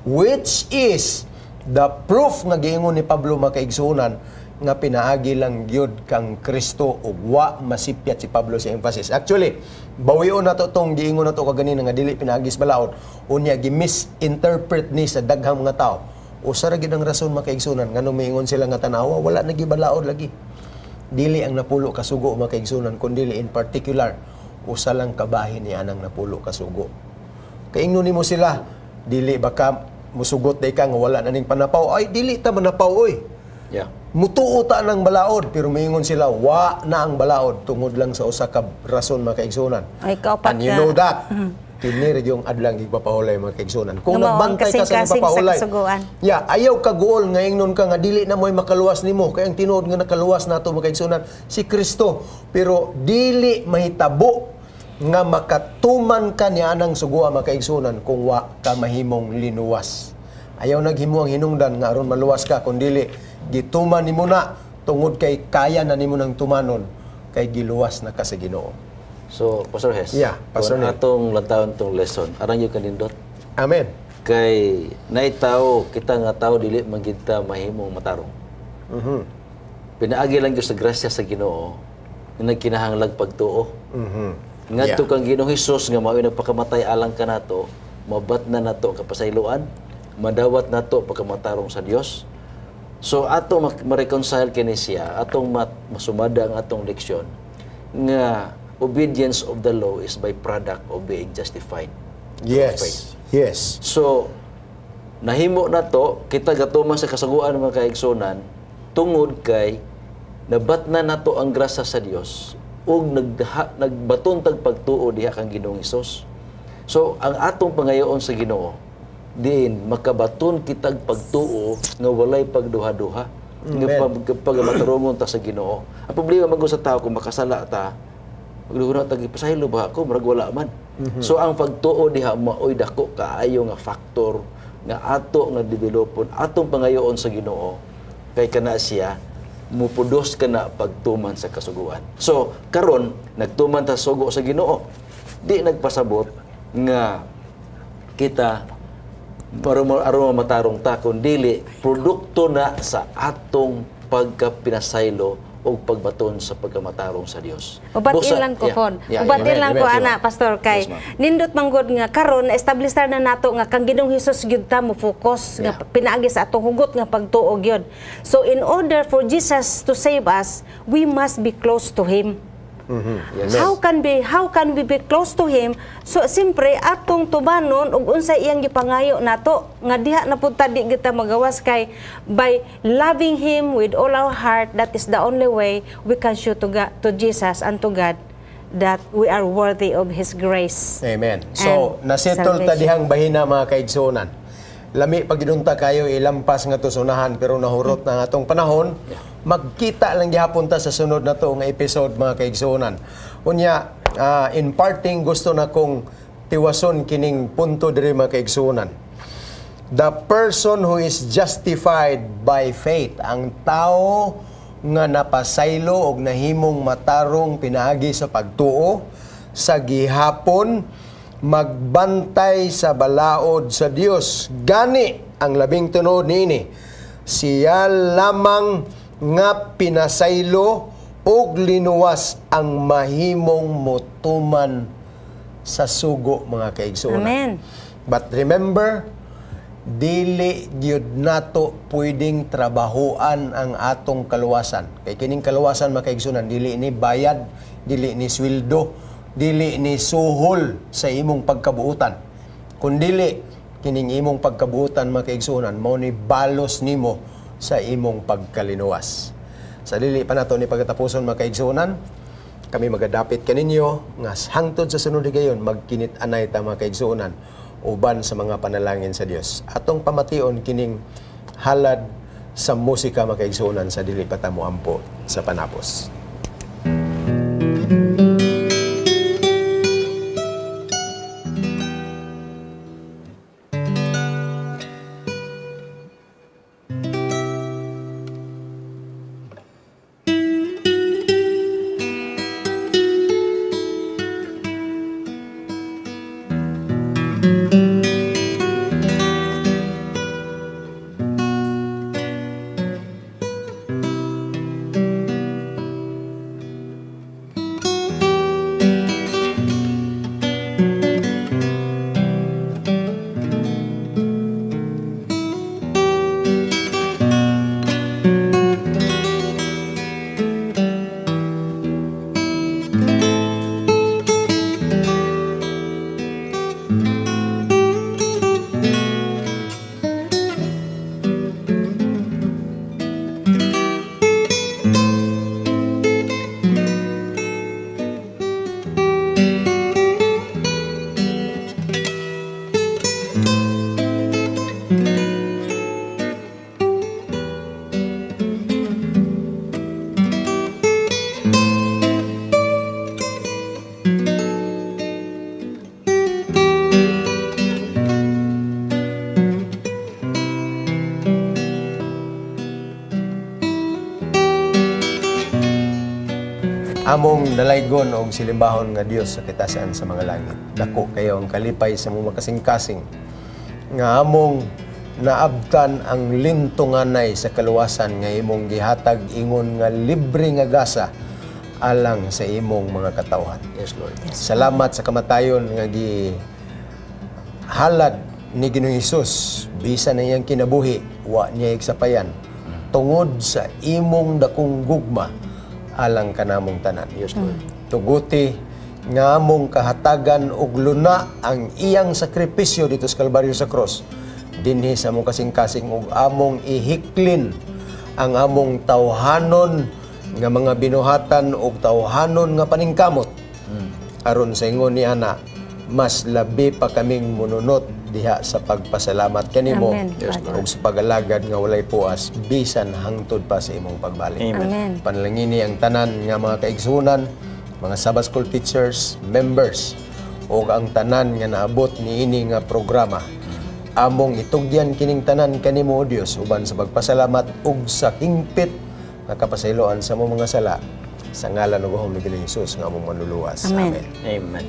Which is the proof nga giingon ni Pablo, mga kaigsuonan, nga pinaagi lang gyud kang Kristo ug wa masipyat si Pablo sa emphasis. Actually, bawion nato tong giingon nato kaganina nga dili pinaagi sa balaod. Unya gi-misinterpret ni sa daghang mga tao. Usa ra gyud ang rason, mga kaigsuonan, nganong miingon sila nga tanawa wala na balaod lagi. Dili ang 10 ka sugo, mga kaigsuonan, kundi in particular usa lang kabahin ni anang 10 ka sugo. Kay ingnon nimo sila, dili ba ka musugot day ka nga wala na ning panapaw? Ay, dili ta manapaw oy. Mutuo ta ng balaod, pero miingon sila wa na ang balaod tungod lang sa usa ka rason, mga kaigsuonan. Ay, kaupat And you ka. Know that. Kini ra yung adlang igpapahulay, mga kaigsuonan. Kung Nga mao ang nagbantay ka sa kasing-kasing sa nagpapahulay. kasuguan. Yeah, ayaw ka guol nga ingnon ka nga dili na mo'y makaluwas nimo, kay ang tinuod nga nakaluwas nato, mga kaigsuonan, si Kristo. Pero dili mahitabo nga makatuman ka niya anang sugua, mga kaigsuonan, kung wa ka mahimong linuwas. Ayaw naghimo ang hinungdan nga aron maluwas ka, kun dili gituman nimo na tungod kay kaya na nimo nang tumanon kay giluwas na ka sa Ginoo. So, Pastor Hes, Yeah, Pastor kung Neil. atong lantawon tong lesson, arang yung kanindot. Amen. Kay naitaw kita nga tao dili man gid ta mahimong matarong. Pinaagi lang gyud sa grasya sa Ginoo nga nagkinahanglag pagtuo. Ngadto kang Ginoong Hesus nga mao'y nagpakamatay alang kanato, mabat na nato ang kapasayloan, madawat nato pagkamatarong sa Dios. So ato ma-reconcile kini siya, atong masumada ang atong leksyon nga obedience of the law is by product of being justified. So, nahimo na to, kita gatuman sa kasuguan, mga kaigsunan, tungod kay nabat na nato ang grasya sa Dios ug nagbaton tag pagtuo diha kang Ginoong Hesus. So, ang atong pangayoon sa Ginoo diin makabaton kitag pagtuo nga walay pagduha-duha nga pag ta sa Ginoo. Ang problema man gud sa tao, kung makasala ta, magduha tag ipasaylo ba ako, murag wala man. So ang pagtuo diha maoy dako kaayo nga factor nga ato nga developon, atong pangayoon sa Ginoo kay kana siya mupudos kana pagtuman sa kasuguan. So karon nagtuman ta sugo sa Ginoo. Di nagpasabot nga kita aron matarong ta, kun dili produkto na sa atong pagkapinasaylo o pagbaton sa pagkamatarong sa Dios. Ubat ilang ko kon. Ubat ilang ko ana, Pastor, kay Yes, ma'am. nindot manggod nga karon establish na nato nga kang Ginoong Hesus gyud ta mo focus nga pinaagi sa atong hugot nga pagtuo gyud. So in order for Jesus to save us, we must be close to him. How can we be close to him? So siyempre atong tumanon ug unsa iyang gipangayo nato nga diha na pud ta di kita magawas, kay by loving him with all our heart, that is the only way we can show to God, to Jesus and to God that we are worthy of His grace. Amen. So, And nasettle ta salvation. dihang bahina, mga kaigsuonan. Lami pagidunta kayo ilampas nga to sunahan, pero nahurot na ang atong panahon. Magkita lang gihapon ta sa sunod na to nga episode, mga kaigsuonan. Unya, in parting, gusto na kong tiwason kining punto diri, mga kaigsuonan. The person who is justified by faith, ang tao nga napasaylo og nahimong matarong pinaagi sa pagtuo, sa gihapon magbantay sa balaod sa Dios. Gani ang labing tuod niini, siya lamang nga pinasaylo og linuwas ang mahimong motuman sa sugo, mga kaigsuonan. Amen. But remember, dili gyud nato pwedeng trabahoan ang atong kaluwasan. Kay kining kaluwasan, mga kaigsuonan, dili ni bayad, dili ni sweldo, dili ni suhol sa imong pagkabuutan. Kun dili kining imong pagkabuutan, mga kaigsuonan, mao ni balos nimo sa imong pagkalinuwas. Sa dili pa nato ni pagkatapuson, mga kaigsuonan, kami magadapit kaninyo nga hangtod sa sunod higayon magkinit-anay ta, mga kaigsuonan, uban sa mga panalangin sa Dios. Atong pamation kining halad sa musika, mga kaigsuonan, sa dili pa ta moampo sa panapos. Among dalaygon og silimbahon nga Dios sa kitasan sa mga langit, dako kayo ang kalipay sa among makasing-kasing nga among naabtan ang lintunganay sa kaluwasan nga imong gihatag ingon nga libre nga gasa alang sa imong mga katawhan. Yes, Lord. Salamat sa kamatayon nga gihalad ni Ginoong Hesus bisan na iyang kinabuhi wa niya igsapayan tungod sa imong dakong gugma alang kanamong tanan. Yes, Lord. Tuguti nga among kahatagan og luna ang iyang sakripisyo dito sa Kalbaryo sa cross dinhi sa among kasing-kasing ug among ihiklin ang among tawhanon nga mga binuhatan ug tawhanon nga paningkamot aron sa ingon ni ana mas labi pa kaming mununot diha sa pagpasalamat kanimo. Amen. Yes, Lord. Ug sa pag-alagad nga walay puas bisan hangtod pa sa imong pagbalik. Amen. Amen. Panalangini ang tanan nga mga kaigsunan, mga Sabbath School teachers, members, ug ang tanan nga naabot niini nga programa. Among itugyan kining tanan kanimo, O Dios, uban sa pagpasalamat ug sa hingpit nga kapasayloan sa among mga sala, sa ngalan ug gahom ni Ginoong Hesus nga among manluluwas. Amen. Amen. Amen.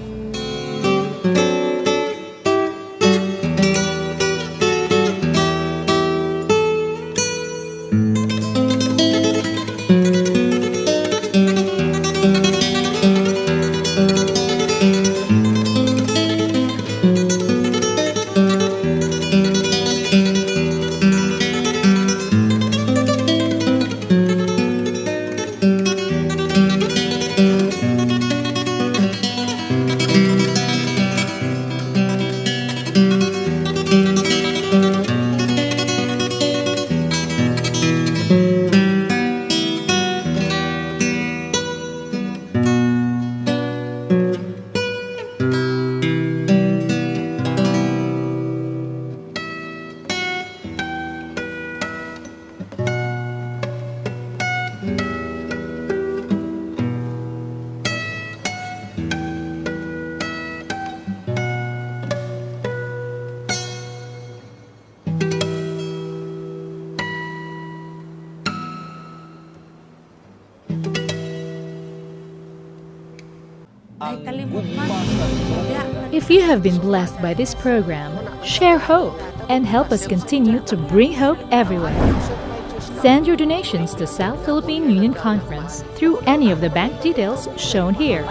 Ay kalimot man. If you have been blessed by this program, share hope and help us continue to bring hope everywhere. Send your donations to South Philippine Union Conference through any of the bank details shown here.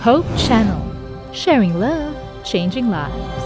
Hope Channel, sharing love, changing lives.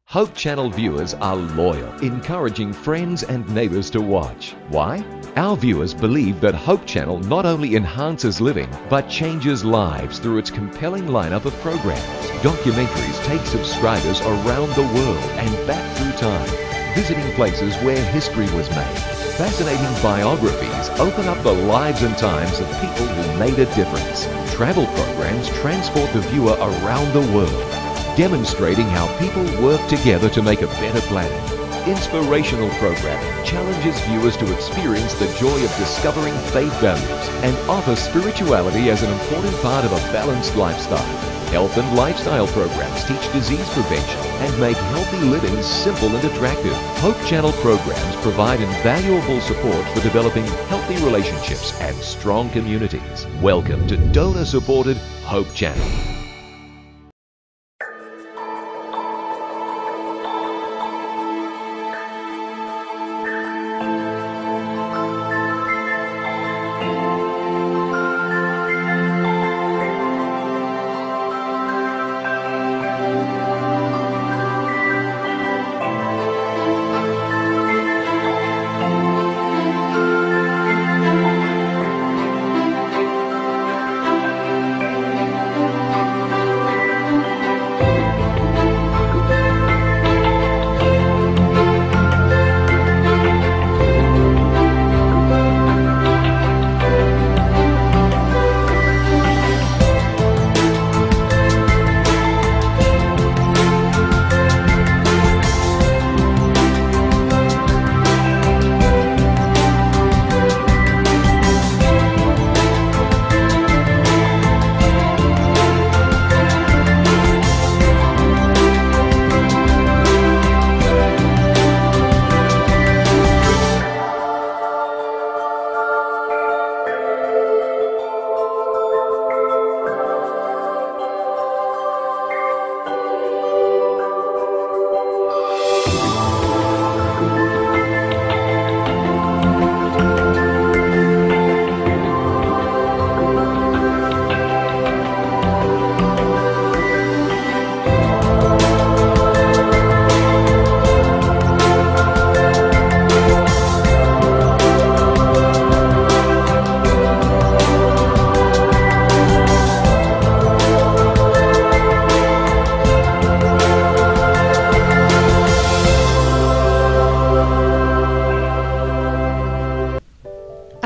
Hope Channel viewers are loyal, encouraging friends and neighbors to watch. Why? Our viewers believe that Hope Channel not only enhances living, but changes lives through its compelling lineup of programs. Documentaries take subscribers around the world and back through time, visiting places where history was made. Fascinating biographies open up the lives and times of people who made a difference. Travel programs transport the viewer around the world, demonstrating how people work together to make a better planet. Inspirational programming challenges viewers to experience the joy of discovering faith values and offer spirituality as an important part of a balanced lifestyle. Health and lifestyle programs teach disease prevention and make healthy living simple and attractive. Hope Channel programs provide invaluable support for developing healthy relationships and strong communities. Welcome to donor-supported Hope Channel.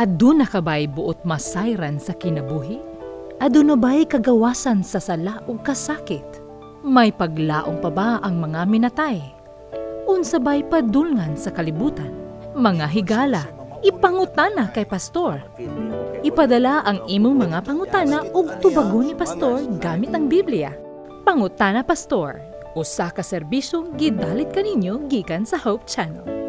Aduna ka ba'y buot masayran sa kinabuhi? Aduna ba'y kagawasan sa sala ug kasakit? May paglaong pa ba ang mga minatay? Unsa ba'y padulngan sa kalibutan? Mga higala, ipangutana kay pastor. Ipadala ang imong mga pangutana ug tubagon ni pastor gamit ang Biblia. Pangutana Pastor, usa ka serbisyo gidalit kaninyo gikan sa Hope Channel.